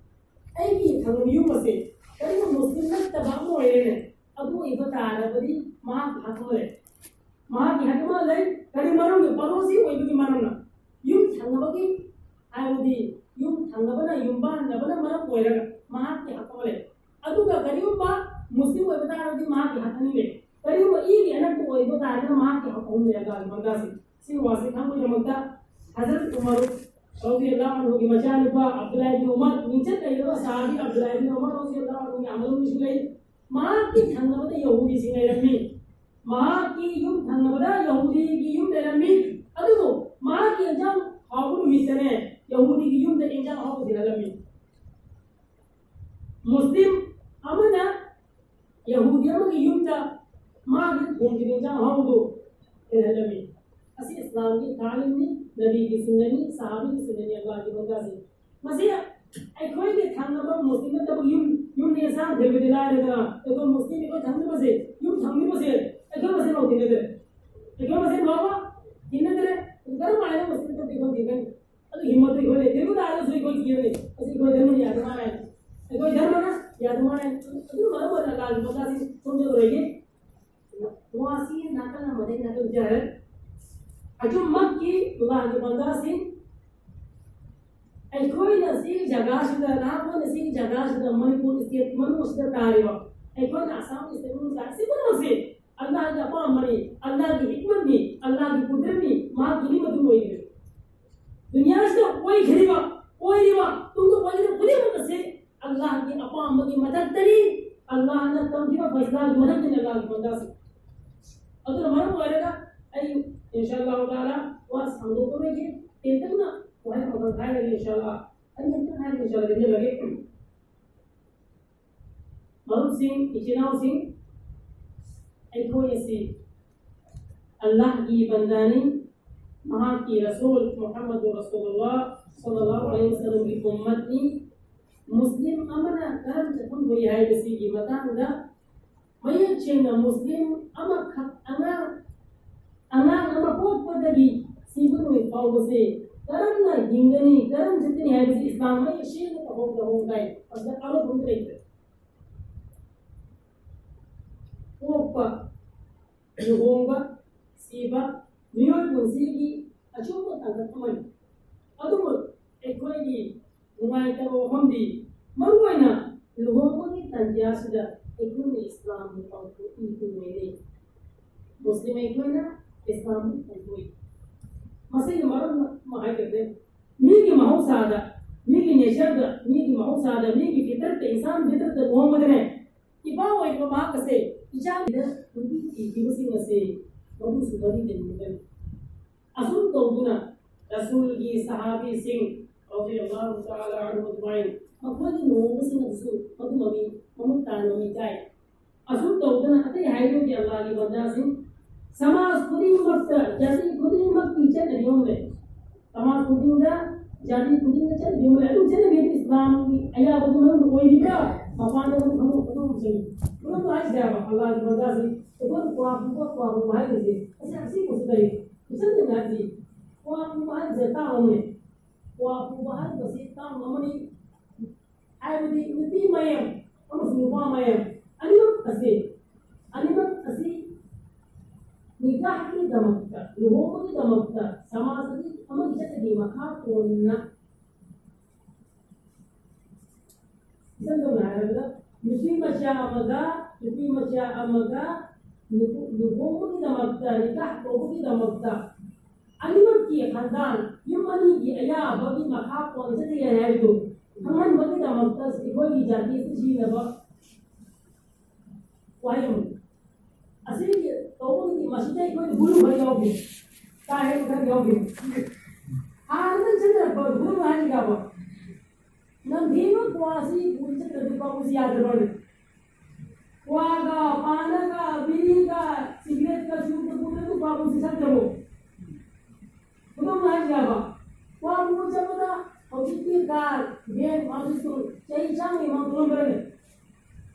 ꯑꯩꯒꯤ ꯊꯪꯅꯕ ꯌꯨꯝ ꯑꯁꯦ ꯀꯔꯤꯒꯨꯝꯕ ꯃꯨꯁꯂꯤꯝ ꯅꯠꯇꯕ ꯑꯃ ꯑꯣꯏꯔꯦꯅꯦ, ꯑꯗꯨ ꯑꯣꯏꯕ ꯇꯥꯔꯕꯗꯤ ꯃꯍꯥꯛꯀꯤ ꯍꯛ ꯑꯃ ꯂꯩ꯫ ꯃꯍꯥꯛꯀꯤ ꯍꯛ ꯑꯃ ꯂꯩ꯫ ꯀꯔꯤ ꯃꯔꯝꯒꯤ? ꯄꯔꯣꯁꯤ ꯑꯣꯏꯕꯒꯤ ꯃꯔꯝꯅ꯫ ꯌꯨꯝ ꯊꯪꯅꯕꯒꯤ, ꯍꯥꯏꯕꯗꯤ ꯌꯨꯝ ꯊꯪꯅꯕꯅ, ꯌꯨꯝꯕꯥꯟꯅꯕꯅ ꯃꯔꯝ ꯑꯣꯏꯔꯒ ꯃꯍꯥꯛꯀꯤ ꯍꯛ ꯑꯃ ꯂꯩ꯫ ꯑꯗꯨꯒ ꯀꯔꯤꯒꯨꯝꯕ ꯃꯨꯁꯂꯤꯝ ꯑꯣꯏꯕ ꯇꯥꯔꯒꯗꯤ ꯃꯍꯥꯛꯀꯤ ꯍꯛ ꯑꯅꯤ ꯂꯩ꯫ ꯀꯔꯤꯒꯨꯝꯕ ꯏꯒꯤ ꯑꯅꯛꯄ ꯑꯣꯏꯕ ꯇꯥꯔꯒꯅ ꯃꯍꯥꯛꯀꯤ ꯍꯛ ꯑꯍꯨꯝ ꯂꯩ꯫ ꯑꯜꯂꯥꯍꯒꯤ ꯕꯟꯗꯥꯁꯤꯡ, ꯁꯤ ꯋꯥꯁꯤ ꯈꯪꯕꯒꯤꯗꯃꯛꯇ ꯍꯖꯔꯠ ꯎꯃꯔ ꯔꯗꯤꯌꯜꯂꯥꯍꯨ ꯑꯟꯍꯨꯒꯤ ꯃꯆꯥꯅꯨꯄꯥ ꯑꯕꯗꯨꯜꯂꯥꯍ ꯏꯕꯅ ꯎꯃꯔ, ꯃꯤꯡꯆꯠ ꯂꯩꯔꯕ ꯁꯍꯥꯕꯤ ꯑꯕꯗꯨꯜꯂꯥꯍ ꯏꯕꯅ ꯎꯃꯔ ꯔꯗꯤꯌꯜꯂꯥꯍꯨ ꯑꯟꯍꯨꯒꯤ ꯑꯃꯜ ꯑꯃꯁꯨ ꯂꯩ꯫ ꯃꯍꯥꯛꯀꯤ ꯊꯪꯅꯕꯗ ꯌꯍꯨꯗꯤꯁꯤꯡ ꯂꯩꯔꯝꯃꯤ꯫ ꯃꯍꯥꯛꯀꯤ ꯌꯨꯝ ꯊꯪꯅꯕꯗ ꯌꯍꯨꯗꯤꯒꯤ ꯌꯨꯝ ꯂꯩꯔꯝꯃꯤ꯫ ꯑꯗꯨꯕꯨ ꯃꯍꯥꯛꯀꯤ ꯏꯟꯖꯥꯡ ꯍꯥꯎꯕ ꯅꯨꯃꯤꯠꯇꯅꯦ, ꯌꯍꯨꯗꯤꯒꯤ ꯌꯨꯝꯗ ꯏꯟꯖꯥꯡ ꯑꯍꯥꯎꯕ ꯊꯤꯜꯍꯜꯂꯝꯃꯤ꯫ ꯃꯨꯁꯂꯤꯝ ꯑꯃꯅ ꯌꯍꯨꯗꯤ ꯑꯃꯒꯤ ꯌꯨꯝꯗ ꯃꯥꯒꯤ ꯊꯣꯡꯈꯤꯕ ꯏꯟꯖꯥꯡ ꯑꯍꯥꯎꯕꯗꯨ ꯊꯤꯜꯍꯜꯂꯝꯃꯤ꯫ ꯑꯁꯤ ꯏꯁꯂꯥꯝꯒꯤ ꯇꯥꯂꯤꯝꯅꯤ, ꯅꯕꯤꯒꯤ ꯁꯨꯟꯅꯅꯤ, ꯁꯍꯥꯕꯤꯒꯤ ꯁꯨꯟꯅꯅꯤ꯫ ꯑꯜꯂꯥꯍꯒꯤ ꯕꯟꯗꯥꯁꯤꯡ, ꯃꯁꯤ ꯑꯩꯈꯣꯏꯒꯤ ꯊꯪꯅꯕ ꯃꯨꯁꯂꯤꯝ ꯅꯠꯇꯕ ꯌꯨꯝ, ꯌꯨꯝꯗ ꯌꯦꯟꯁꯥꯡ ꯊꯤꯟꯕꯗꯤ ꯂꯥꯏꯔꯗꯅ, ꯑꯩꯈꯣꯏ ꯃꯨꯁꯂꯤꯝ, ꯑꯩꯈꯣꯏ ꯊꯪꯅꯕꯁꯦ, ꯌꯨꯝ ꯊꯪꯅꯕꯁꯦ ꯑꯩꯈꯣꯏ ꯃꯁꯦꯟ ꯐꯥꯎ ꯊꯤꯟꯅꯗ꯭ꯔꯦ꯫ ꯑꯩꯈꯣꯏ ꯃꯁꯦꯟ ꯐꯥꯎꯕ ꯊꯤꯟꯅꯗ꯭ꯔꯦ꯫ ꯀꯔꯝꯍꯥꯏꯅ ꯃꯨꯁꯂꯤꯝ ꯅꯠꯇꯕꯗꯤ ꯑꯩꯈꯣꯏ ꯊꯤꯟꯒꯅꯤ? ꯑꯗꯨ ꯍꯤꯝꯃꯠꯇꯨ ꯑꯩꯈꯣꯏ ꯂꯩꯇꯦ꯫ ꯊꯤꯟꯕ ꯇꯥꯔꯒꯁꯨ ꯑꯩꯈꯣꯏ ꯊꯤꯔꯅꯤ꯫ ꯑꯁꯤ ꯑꯩꯈꯣꯏ ꯙꯔꯃꯅ ꯌꯥꯗ ꯃꯥꯜꯂꯦ꯫ ꯑꯩꯈꯣꯏ ꯙꯔꯃꯅ ꯌꯥꯗ ꯃꯥꯜꯂꯦ꯫ ꯑꯗꯨꯅ ꯃꯔꯝ ꯑꯣꯏꯅ ꯑꯜꯂꯥꯍꯒꯤ ꯕꯟꯗꯥꯁꯤꯡ ꯁꯣꯝꯗ ꯂꯣꯏꯒꯦ꯫ ꯋꯥꯁꯤ ꯅꯥꯀꯜ ꯑꯃꯗ ꯅꯥꯀꯜ ꯖꯔ꯫ ꯑꯆꯨꯝꯃꯛꯀꯤ ꯑꯜꯂꯥꯍꯒꯤ ꯕꯟꯗꯥꯁꯤꯡ, ꯑꯩꯈꯣꯏꯅ ꯁꯤ ꯖꯒꯥꯁꯤꯗ, ꯅꯍꯥꯛꯈꯣꯏꯅ ꯁꯤ ꯖꯒꯥꯁꯤꯗ, ꯃꯅꯤꯄꯨꯔ ꯁ꯭ꯇꯦꯠ ꯃꯅꯨꯡꯁꯤꯗ ꯇꯥꯔꯤꯕ, ꯑꯩꯈꯣꯏꯅ ꯑꯁꯥꯝ ꯁ꯭ꯇꯦꯠ ꯃꯅꯨꯡꯗ ꯇꯥꯔꯤꯕ, ꯁꯤ ꯄꯨꯝꯅꯃꯛꯁꯤ ꯑꯜꯂꯥꯍꯒꯤ ꯑꯄꯥꯝꯕꯅꯤ, ꯑꯜꯂꯥꯍꯒꯤ ꯍꯤꯛꯃꯠꯅꯤ, ꯑꯜꯂꯥꯍꯒꯤ ꯀꯨꯗꯔꯠꯅꯤ, ꯃꯍꯥꯛꯀꯤ ꯅꯤꯡꯕ ꯑꯗꯨꯝ ꯑꯣꯏꯒꯅꯤ꯫ ꯗꯨꯅꯤꯌꯥꯁꯤꯗ ꯑꯣꯏꯈ꯭ꯔꯤꯕ, ꯑꯣꯏꯔꯤꯕ, ꯇꯨꯡꯗ ꯑꯣꯏꯒꯗꯕ ꯈꯨꯗꯤꯡꯃꯛ ꯑꯁꯤ ꯑꯜꯂꯥꯍꯒꯤ ꯑꯄꯥꯝꯕꯒꯤ ꯃꯊꯛꯇꯅꯤ, ꯑꯜꯂꯥꯍꯅ ꯇꯝꯈꯤꯕ ꯐꯩꯁꯂꯥꯒꯤ ꯃꯊꯛꯇꯅꯤ꯫ ꯑꯜꯂꯥꯍꯒꯤ ꯕꯟꯗꯥꯁꯤꯡ, ꯑꯗꯨꯅ ꯃꯔꯝ ꯑꯣꯏꯔꯒ ꯑꯩ ꯏꯟꯁꯥ ꯑꯜꯂꯥꯍ ꯇꯥꯂꯥ ꯋꯥ ꯁꯥꯡꯗꯣꯛꯄ ꯑꯣꯏꯒꯦ, ꯇꯦꯟꯇꯛꯅ ꯋꯥꯍꯩ ꯑꯃꯈꯛ ꯍꯥꯏꯔꯒꯦ ꯏꯟꯁꯥ ꯑꯜꯂꯥꯍ꯫ ꯑꯩ ꯇꯦꯟꯇꯛ ꯍꯥꯏꯔꯒ ꯏꯟꯁꯥ ꯑꯜꯂꯥꯍ ꯂꯦꯞꯍꯜꯂꯒꯦ꯫ ꯃꯔꯨꯞꯁꯤꯡ, ꯏꯆꯤꯟ ꯏꯅꯥꯎꯁꯤꯡ, ꯑꯩꯈꯣꯏ ꯑꯁꯤ ꯑꯜꯂꯥꯍꯒꯤ ꯕꯟꯗꯥꯅꯤ, ꯃꯍꯥꯛꯀꯤ ꯔꯁꯨꯜ ꯃꯨꯍꯝꯃꯗꯨ ꯔꯁꯨꯂꯨꯜꯂꯥꯍ ꯁꯜꯂꯜꯂꯥꯍꯨ ꯑꯂꯩꯍꯤ ꯋꯁꯜꯂꯝꯒꯤ ꯎꯝꯃꯠꯅꯤ꯫ ꯃꯨꯁꯂꯤꯝ ꯑꯃꯅ ꯀꯔꯝ ꯆꯠꯐꯝ ꯊꯣꯛꯏ ꯍꯥꯏꯕꯁꯤꯒꯤ ꯃꯇꯥꯡꯗ ꯃꯌꯦꯛ ꯁꯦꯡꯅ ꯃꯨꯁꯂꯤꯝ ꯑꯃꯈꯛ, ꯑꯉꯥꯡ, ꯑꯉꯥꯡ ꯑꯃ ꯄꯣꯛꯄꯗꯒꯤ ꯁꯤꯕ ꯅꯨꯃꯤꯠ ꯐꯥꯎꯕꯁꯦ ꯀꯔꯝꯅ ꯍꯤꯡꯒꯅꯤ, ꯀꯔꯝ ꯆꯠꯀꯅꯤ ꯍꯥꯏꯕꯁꯤ ꯏꯁꯂꯥꯝ ꯃꯌꯦꯛ ꯁꯦꯡꯅ ꯇꯧꯍꯧ-, ꯇꯧꯍꯧꯗꯥꯏ? ꯑꯗꯨꯗ ꯑꯃꯠꯇ ꯂꯩꯇ꯭ꯔꯦ꯫ ꯄꯣꯛꯄ, ꯂꯨꯍꯣꯡꯕ, ꯁꯤꯕ, ꯃꯤꯑꯣꯏ ꯄꯨꯟꯁꯤꯒꯤ ꯑꯆꯨꯝꯕ ꯇꯥꯡꯀꯛ ꯑꯃꯅꯤ꯫ ꯑꯗꯨꯕꯨ ꯑꯩꯈꯣꯏꯒꯤ ꯅꯨꯡꯉꯥꯏꯇꯕ ꯋꯥꯐꯝꯗꯤ, ꯃꯔꯨꯑꯣꯏꯅ ꯂꯨꯍꯣꯡꯕꯒꯤ ꯇꯥꯟꯖꯥꯁꯤꯗ ꯑꯩꯈꯣꯏꯅ ꯏꯁꯂꯥꯝꯕꯨ ꯄꯥꯡꯊꯣꯛꯏ ꯇꯨꯡꯉꯣꯏꯅꯩ꯫ ꯃꯨꯁꯂꯤꯝ ꯑꯩꯈꯣꯏꯅ ꯏꯁꯂꯥꯝꯕꯨ ꯄꯥꯡꯊꯣꯛꯏ꯫ ꯃꯁꯤꯒꯤ ꯃꯔꯝ ꯑꯃ ꯍꯥꯏꯖꯒꯦ꯫ ꯃꯤꯒꯤ ꯃꯍꯧꯁꯥꯗ, ꯃꯤꯒꯤ ꯅꯦꯆꯔꯗ, ꯃꯤꯒꯤ ꯃꯍꯧꯁꯥꯗ, ꯃꯤꯒꯤ ꯐꯤꯇꯔꯠꯇ, ꯏꯟꯁꯥꯟ ꯐꯤꯇꯔꯠꯇ ꯂꯨꯍꯣꯡꯕꯗꯅꯦ, ꯏꯄꯥ ꯑꯣꯏꯔꯤꯕ ꯃꯍꯥꯛ ꯑꯁꯦ ꯏꯆꯥꯅꯤꯗ ꯅꯨꯄꯤ ꯊꯤꯈꯤꯕꯁꯤꯡ ꯑꯁꯦ ꯃꯗꯨꯁꯨ ꯃꯔꯤ ꯂꯩꯅꯒꯅꯤ꯫ ꯑꯁꯨꯝ ꯇꯧꯗꯨꯅ ꯔꯁꯨꯜꯒꯤ ꯁꯍꯥꯕꯤꯁꯤꯡ ꯔꯗꯤꯌꯜꯂꯥꯍꯨ ꯇꯥꯂꯥ ꯑꯟꯍꯨ ꯑꯖꯃꯥꯏꯟ, ꯃꯈꯣꯏꯒꯤ ꯂꯨꯍꯣꯡꯕꯁꯤꯡ ꯑꯗꯨꯁꯨ ꯃꯗꯨꯃꯛꯅꯤ, ꯃꯃꯨꯠ ꯇꯥꯅ ꯃꯩꯀꯥꯏ꯫ ꯑꯁꯨꯝ ꯇꯧꯗꯅ ꯑꯇꯩ ꯍꯥꯏꯔꯤꯕꯒꯤ ꯑꯜꯂꯥꯍꯒꯤ ꯕꯟꯗꯥꯁꯤꯡ, ꯁꯃꯥꯖ ꯈꯨꯗꯤꯡꯃꯛꯇ, ꯖꯥꯇꯤ ꯈꯨꯗꯤꯡꯃꯛꯀꯤ ꯆꯠꯅꯕꯤ ꯑꯃ ꯂꯩ꯫ ꯁꯃꯥꯖ ꯈꯨꯗꯤꯡꯗ, ꯖꯥꯇꯤ ꯈꯨꯗꯤꯡꯗ ꯆꯠꯅꯕꯤ ꯑꯃ ꯂꯩ꯫ ꯑꯗꯨ ꯆꯠꯅꯕꯤ ꯑꯗꯨ ꯏꯁꯂꯥꯝꯒꯤ ꯑꯌꯥꯕꯒꯤ ꯃꯅꯨꯡꯗ ꯑꯣꯏꯔꯤꯕ꯭ꯔꯥ? ꯃꯄꯥꯟꯗ ꯑꯗꯨꯝ ꯈꯪꯗꯣꯛ-, ꯈꯪꯗꯣꯛꯄ ꯆꯪꯉꯤ꯫ ꯃꯔꯝꯗꯣ ꯍꯥꯏꯁꯤꯗ ꯍꯥꯏꯕ, ꯑꯜꯂꯥꯍꯒꯤ ꯕꯟꯗꯥꯁꯤꯡ, ꯑꯩꯈꯣꯏꯅ ꯀ꯭ꯋꯥ ꯄꯨꯕ, ꯀ꯭ꯋꯥ ꯄꯨꯕ ꯍꯥꯏꯔꯤꯁꯦ, ꯑꯁꯤ ꯑꯁꯤꯕꯁꯨ ꯂꯩ꯫ ꯏꯆꯝ ꯆꯝꯅ ꯍꯥꯏꯔꯗꯤ, ꯀ꯭ꯋꯥ ꯄꯨꯕ ꯍꯥꯏꯕꯁꯦ ꯇꯥꯡ ꯑꯃꯅꯤ꯫ ꯀ꯭ꯋꯥ ꯄꯨꯕ ꯍꯥꯏꯕꯁꯤ ꯇꯥꯡ ꯑꯃꯅꯤ꯫ ꯍꯥꯏꯕꯗꯤ ꯅꯨꯄꯤ ꯃꯌꯥꯝ ꯑꯃꯁꯨꯡ ꯅꯨꯄꯥ ꯃꯌꯥꯝ ꯑꯅꯤꯃꯛ ꯑꯁꯤ, ꯑꯅꯤꯃꯛ ꯑꯁꯤ ꯅꯤꯀꯥꯍꯀꯤꯗꯃꯛꯇ, ꯂꯨꯍꯣꯡꯕꯒꯤꯗꯃꯛꯇ ꯁꯃꯥꯖꯒꯤ ꯑꯃꯒꯤ ꯆꯠꯅꯕꯤ ꯃꯈꯥ ꯄꯣꯟꯅ, ꯏꯆꯝ ꯆꯝꯅ ꯍꯥꯏꯔꯕꯗ, ꯅꯨꯄꯤ ꯃꯆꯥ ꯑꯃꯒ ꯅꯨꯄꯤ ꯃꯆꯥ ꯑꯃꯒ ꯂꯨꯍꯣ-, ꯂꯨꯍꯣꯡꯕꯒꯤꯗꯃꯛꯇ, ꯅꯤꯀꯥꯍ ꯇꯧꯕꯒꯤꯗꯃꯛꯇ ꯑꯅꯤꯃꯛꯀꯤ ꯈꯟꯗꯥꯡ, ꯌꯨꯝ ꯑꯅꯤꯒꯤ ꯑꯌꯥꯕꯒꯤ ꯃꯈꯥ ꯄꯣꯟꯖꯗꯦ ꯍꯥꯏꯕꯗꯨ ꯈꯪꯍꯟꯕꯒꯤꯗꯃꯛꯇ ꯑꯩꯈꯣꯏꯒꯤ ꯖꯥꯇꯤꯗ ꯁꯤꯖꯤꯟꯅꯕ ꯋꯥꯍꯩ ꯑꯃꯅꯤ꯫ ꯑꯁꯤꯒꯤ ꯇꯧꯕꯒꯤꯗꯤ ꯃꯁꯤꯗ ꯑꯩꯈꯣꯏ ꯒꯨꯔꯨ ꯈꯔ ꯌꯥꯎꯈꯤ, ꯀꯥ ꯍꯦꯟꯅ ꯈꯔ ꯌꯥꯎꯈꯤ꯫ ꯍꯥꯟꯅꯗꯒꯤ ꯆꯠꯅꯔꯛꯄ ꯒꯨꯔꯨ ꯍꯥꯏꯔꯤꯕ ꯅꯝꯊꯤꯕ ꯀ꯭ꯋꯥꯁꯤ ꯄꯨꯔ ꯆꯠꯇ꯭ꯔꯗꯤ ꯀ꯭ꯋꯥ ꯄꯨꯁꯤ ꯌꯥꯗ꯭ꯔꯕꯅꯦ꯫ ꯀ꯭ꯋꯥꯒ, ꯄꯥꯅꯒ, ꯕꯤꯔꯤꯒ, ꯁꯤꯒꯔꯦꯠꯀ ꯆꯨꯔꯨꯞꯀ ꯄꯨꯔꯒ ꯀ꯭ꯋꯥ ꯄꯨꯁꯤ ꯆꯠꯇ꯭ꯔꯕꯣ? ꯈꯨꯗꯝ ꯍꯥꯏꯕ ꯌꯥꯕ꯫ ꯀ꯭ꯋꯥ ꯄꯨꯔ ꯆꯠꯄꯗ ꯍꯧꯖꯤꯛꯇꯤ ꯀꯥꯔ, ꯚꯦꯟ, ꯃꯥꯁꯨ ꯆꯍꯤ ꯆꯥꯝꯃꯒꯤ ꯃꯃꯥꯡ ꯊꯣꯛꯂꯝꯕ꯭ꯔꯅꯦ?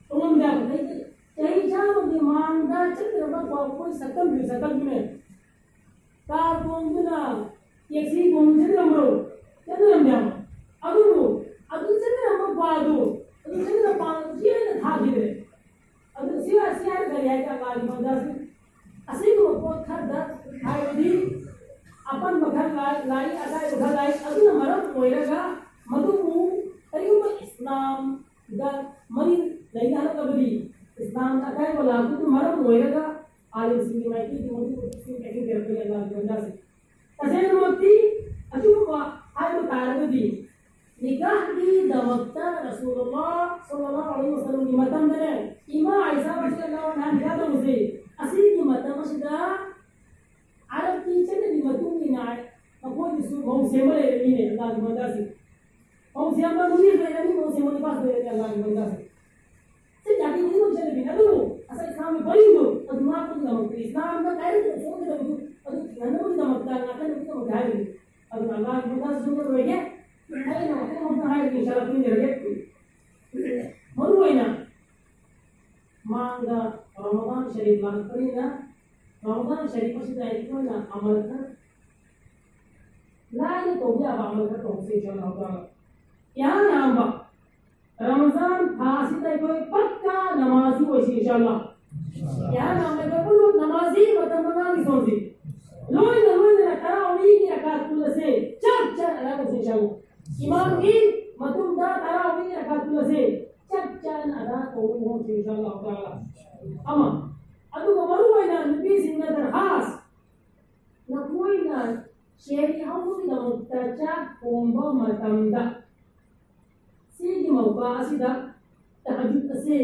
ꯊꯣꯛꯂꯝꯗꯦ ꯍꯥꯏꯕ꯫ ꯆꯍꯤ, ꯆꯍꯤ ꯆꯥꯝꯃꯒꯤ ꯃꯃꯥꯡꯗ ꯆꯠꯇ꯭ꯔꯕ ꯀ꯭ꯋꯥ ꯄꯨꯕꯒꯤ ꯁꯛꯇꯝꯗꯨ ꯁꯛꯇꯝꯗꯨꯅꯦ꯫ ꯀꯥꯔ ꯇꯣꯡꯗꯨꯅ ꯇꯦꯛꯁꯤ ꯇꯣꯡꯗꯨꯅ ꯆꯠꯅꯔꯝꯕ꯭ꯔꯣ? ꯆꯠꯅꯔꯝꯗꯦ ꯍꯥꯏꯕ꯫ ꯑꯗꯨꯕꯨ ꯑꯗꯨ ꯆꯠꯅꯔꯝꯕ ꯀ꯭ꯋꯥꯗꯨ, ꯑꯗꯨ ꯆꯠꯅꯔꯝꯕ ꯄꯥꯝꯕꯗꯨ ꯆꯦꯟꯅ ꯊꯥꯈꯤꯗ꯭ꯔꯦ꯫ ꯑꯗꯨ ꯁꯤ ꯍꯥꯏ-, ꯁꯤ ꯍꯥꯏꯔꯒ ꯀꯔꯤ ꯍꯥꯏ ꯀꯥꯟꯗ ꯑꯁꯤꯒꯨꯝꯕ ꯄꯣꯠ ꯈꯔꯗ ꯍꯥꯏꯕꯗꯤ ꯑꯄꯟꯕ ꯂꯣꯏꯔꯒ ꯑꯥꯂꯤꯝꯁꯤꯡꯒꯤ ꯃꯥꯏꯀꯩꯒꯤ ꯃꯔꯨꯞꯁꯤꯡ ꯀꯩꯊꯦꯜ ꯄꯤꯔꯛꯄ ꯑꯜꯂꯥꯍꯒꯤ ꯕꯟꯗꯥꯁꯤꯡ꯫ ꯇꯁꯦꯡꯅꯃꯛꯇꯤ ꯑꯆꯨꯝꯕ ꯍꯥꯏꯕ ꯇꯥꯔꯒꯗꯤ ꯅꯤꯀꯥꯍꯒꯤꯗꯃꯛꯇ ꯔꯁꯨꯂꯨꯜꯂꯥꯍ ꯁꯜꯂꯜꯂꯥꯍꯨ ꯑꯂꯩꯍꯤ ꯋꯁꯜꯂꯝꯒꯤ ꯃꯇꯝꯗꯅꯦ ꯏꯃꯥ ꯑꯥꯏꯁꯥ ꯔꯖꯤꯌꯜꯂꯥꯍꯨ ꯑꯟꯍꯥ ꯅꯤꯀꯥꯍ ꯇꯧꯕꯁꯦ ꯑꯁꯤꯒꯤ ꯃꯇꯝ ꯑꯁꯤꯗ ꯑꯔꯕꯀꯤ ꯆꯠꯅꯕꯤ ꯃꯇꯨꯡ ꯏꯟꯅ ꯃꯈꯣꯏꯒꯤꯁꯨ ꯃꯧ ꯁꯦꯝꯕ ꯂꯩꯔꯝꯃꯤꯅꯦ ꯑꯜꯂꯥꯍꯒꯤ ꯕꯟꯗꯥꯁꯤꯡ꯫ ꯃꯧ ꯁꯦꯝꯕ ꯅꯨꯃꯤꯠ ꯂꯩꯔꯝꯃꯤ, ꯃꯧ ꯁꯦꯝꯕ ꯅꯨꯄꯥꯁꯨ ꯂꯩꯔꯝꯃꯤ ꯑꯜꯂꯥꯍꯒꯤ ꯕꯟꯗꯥꯁꯤꯡ꯫ ꯆꯠ ꯖꯥꯇꯤ ꯈꯨꯗꯤꯡꯃꯛ ꯆꯠꯅꯕꯤꯅꯤ꯫ ꯑꯗꯨꯕꯨ ꯉꯁꯥꯏ ꯏꯁꯂꯥꯝꯒꯤ ꯄꯔꯤꯡꯗꯣ ꯑꯗꯨ ꯉꯥꯛꯄꯒꯤꯗꯃꯛꯇ, ꯏꯁꯂꯥꯝꯅ ꯀꯥꯏꯔꯛꯇ ꯊꯣꯛꯀꯗꯕꯗꯨ ꯑꯗꯨ ꯊꯤꯡꯍꯟꯅꯕꯒꯤꯗꯃꯛꯇ, ꯉꯥꯛꯍꯟꯅꯕꯒꯤꯗꯃꯛꯇ ꯍꯥꯏꯕꯅꯤ꯫ ꯑꯗꯨꯅ ꯑꯜꯂꯥꯍꯒꯤ ꯕꯟꯗꯥꯁꯤꯡ ꯂꯣꯏꯔꯒꯦ꯫ ꯑꯩꯅ ꯃꯊꯪ ꯃꯊꯪ ꯍꯥꯏꯔꯒꯦ, ꯏꯟꯁꯥ ꯑꯜꯂꯥꯍ, ꯇꯨꯃꯤꯟꯅꯔꯒꯦ꯫ ꯃꯔꯨ ꯑꯣꯏꯅ ꯃꯥꯡꯗ ꯔꯃꯗꯥꯟ ꯁꯔꯤꯐ ꯂꯥꯛꯄꯅꯤꯅ, ꯔꯃꯗꯥꯟ ꯁꯔꯤꯐ ꯑꯁꯤꯗ ꯑꯩꯈꯣꯏꯅ ꯑꯃꯜ ꯈꯔ, ꯂꯥꯏꯅ ꯇꯧꯕ ꯌꯥꯕ ꯑꯃꯜ ꯈꯔ ꯇꯧꯁꯦ, ꯏꯟꯁꯥ ꯑꯜꯂꯥꯍ ꯇꯥꯂꯥ꯫ ꯏꯍꯥꯟ ꯍꯥꯟꯕ, ꯔꯃꯖꯥꯟ ꯊꯥ ꯑꯁꯤꯗ ꯑꯩꯈꯣꯏ ꯄꯛꯀꯥ ꯅꯃꯥꯖꯤ ꯑꯣꯏꯁꯤ, ꯏꯟꯁꯥ ꯑꯜꯂꯥꯍ꯫ ꯏꯍꯥꯟ ꯍꯥꯟꯕ ꯑꯩꯈꯣꯏ ꯄꯨꯝꯅꯃꯛ ꯅꯃꯥꯖꯤ ꯃꯇꯝ ꯃꯉꯥꯒꯤ ꯁꯣꯟꯁꯤ꯫ ꯂꯣꯏꯅ ꯂꯣꯏꯅꯅ ꯇꯔꯥꯃꯔꯤꯒꯤ ꯔꯀꯥꯠ ꯄꯨꯜꯂꯁꯦ, ꯆꯞ ꯆꯥꯅ ꯑꯗꯥ ꯇꯧꯁꯤ, ꯏꯟꯁꯥ ꯑꯜꯂꯥꯍ꯫ ꯏꯃꯥꯝꯒꯤ ꯃꯇꯨꯡꯗ ꯇꯔꯥꯃꯔꯤꯒꯤ ꯔꯀꯥꯠ ꯄꯨꯜꯂꯁꯦ, ꯆꯞ ꯆꯥꯅ ꯑꯗꯥ ꯇꯧꯕ ꯉꯝꯁꯤ, ꯏꯟꯁꯥ ꯑꯜꯂꯥꯍ ꯇꯥꯂꯥ꯫ ꯑꯃ, ꯑꯗꯨꯒ ꯃꯔꯨ ꯑꯣꯏꯅ ꯅꯨꯄꯤꯁꯤꯡꯅ ꯗꯔꯈꯥꯁ, ꯅꯈꯣꯏꯅ ꯁꯦꯍꯔꯤ ꯍꯧꯕꯒꯤꯗꯃꯛꯇ ꯆꯥꯛ ꯊꯣꯡꯕ ꯃꯇꯝꯗ, ꯁꯤꯒꯤ ꯃꯧꯀꯥ ꯑꯁꯤꯗ ꯇꯍꯖꯨꯗ ꯑꯁꯤ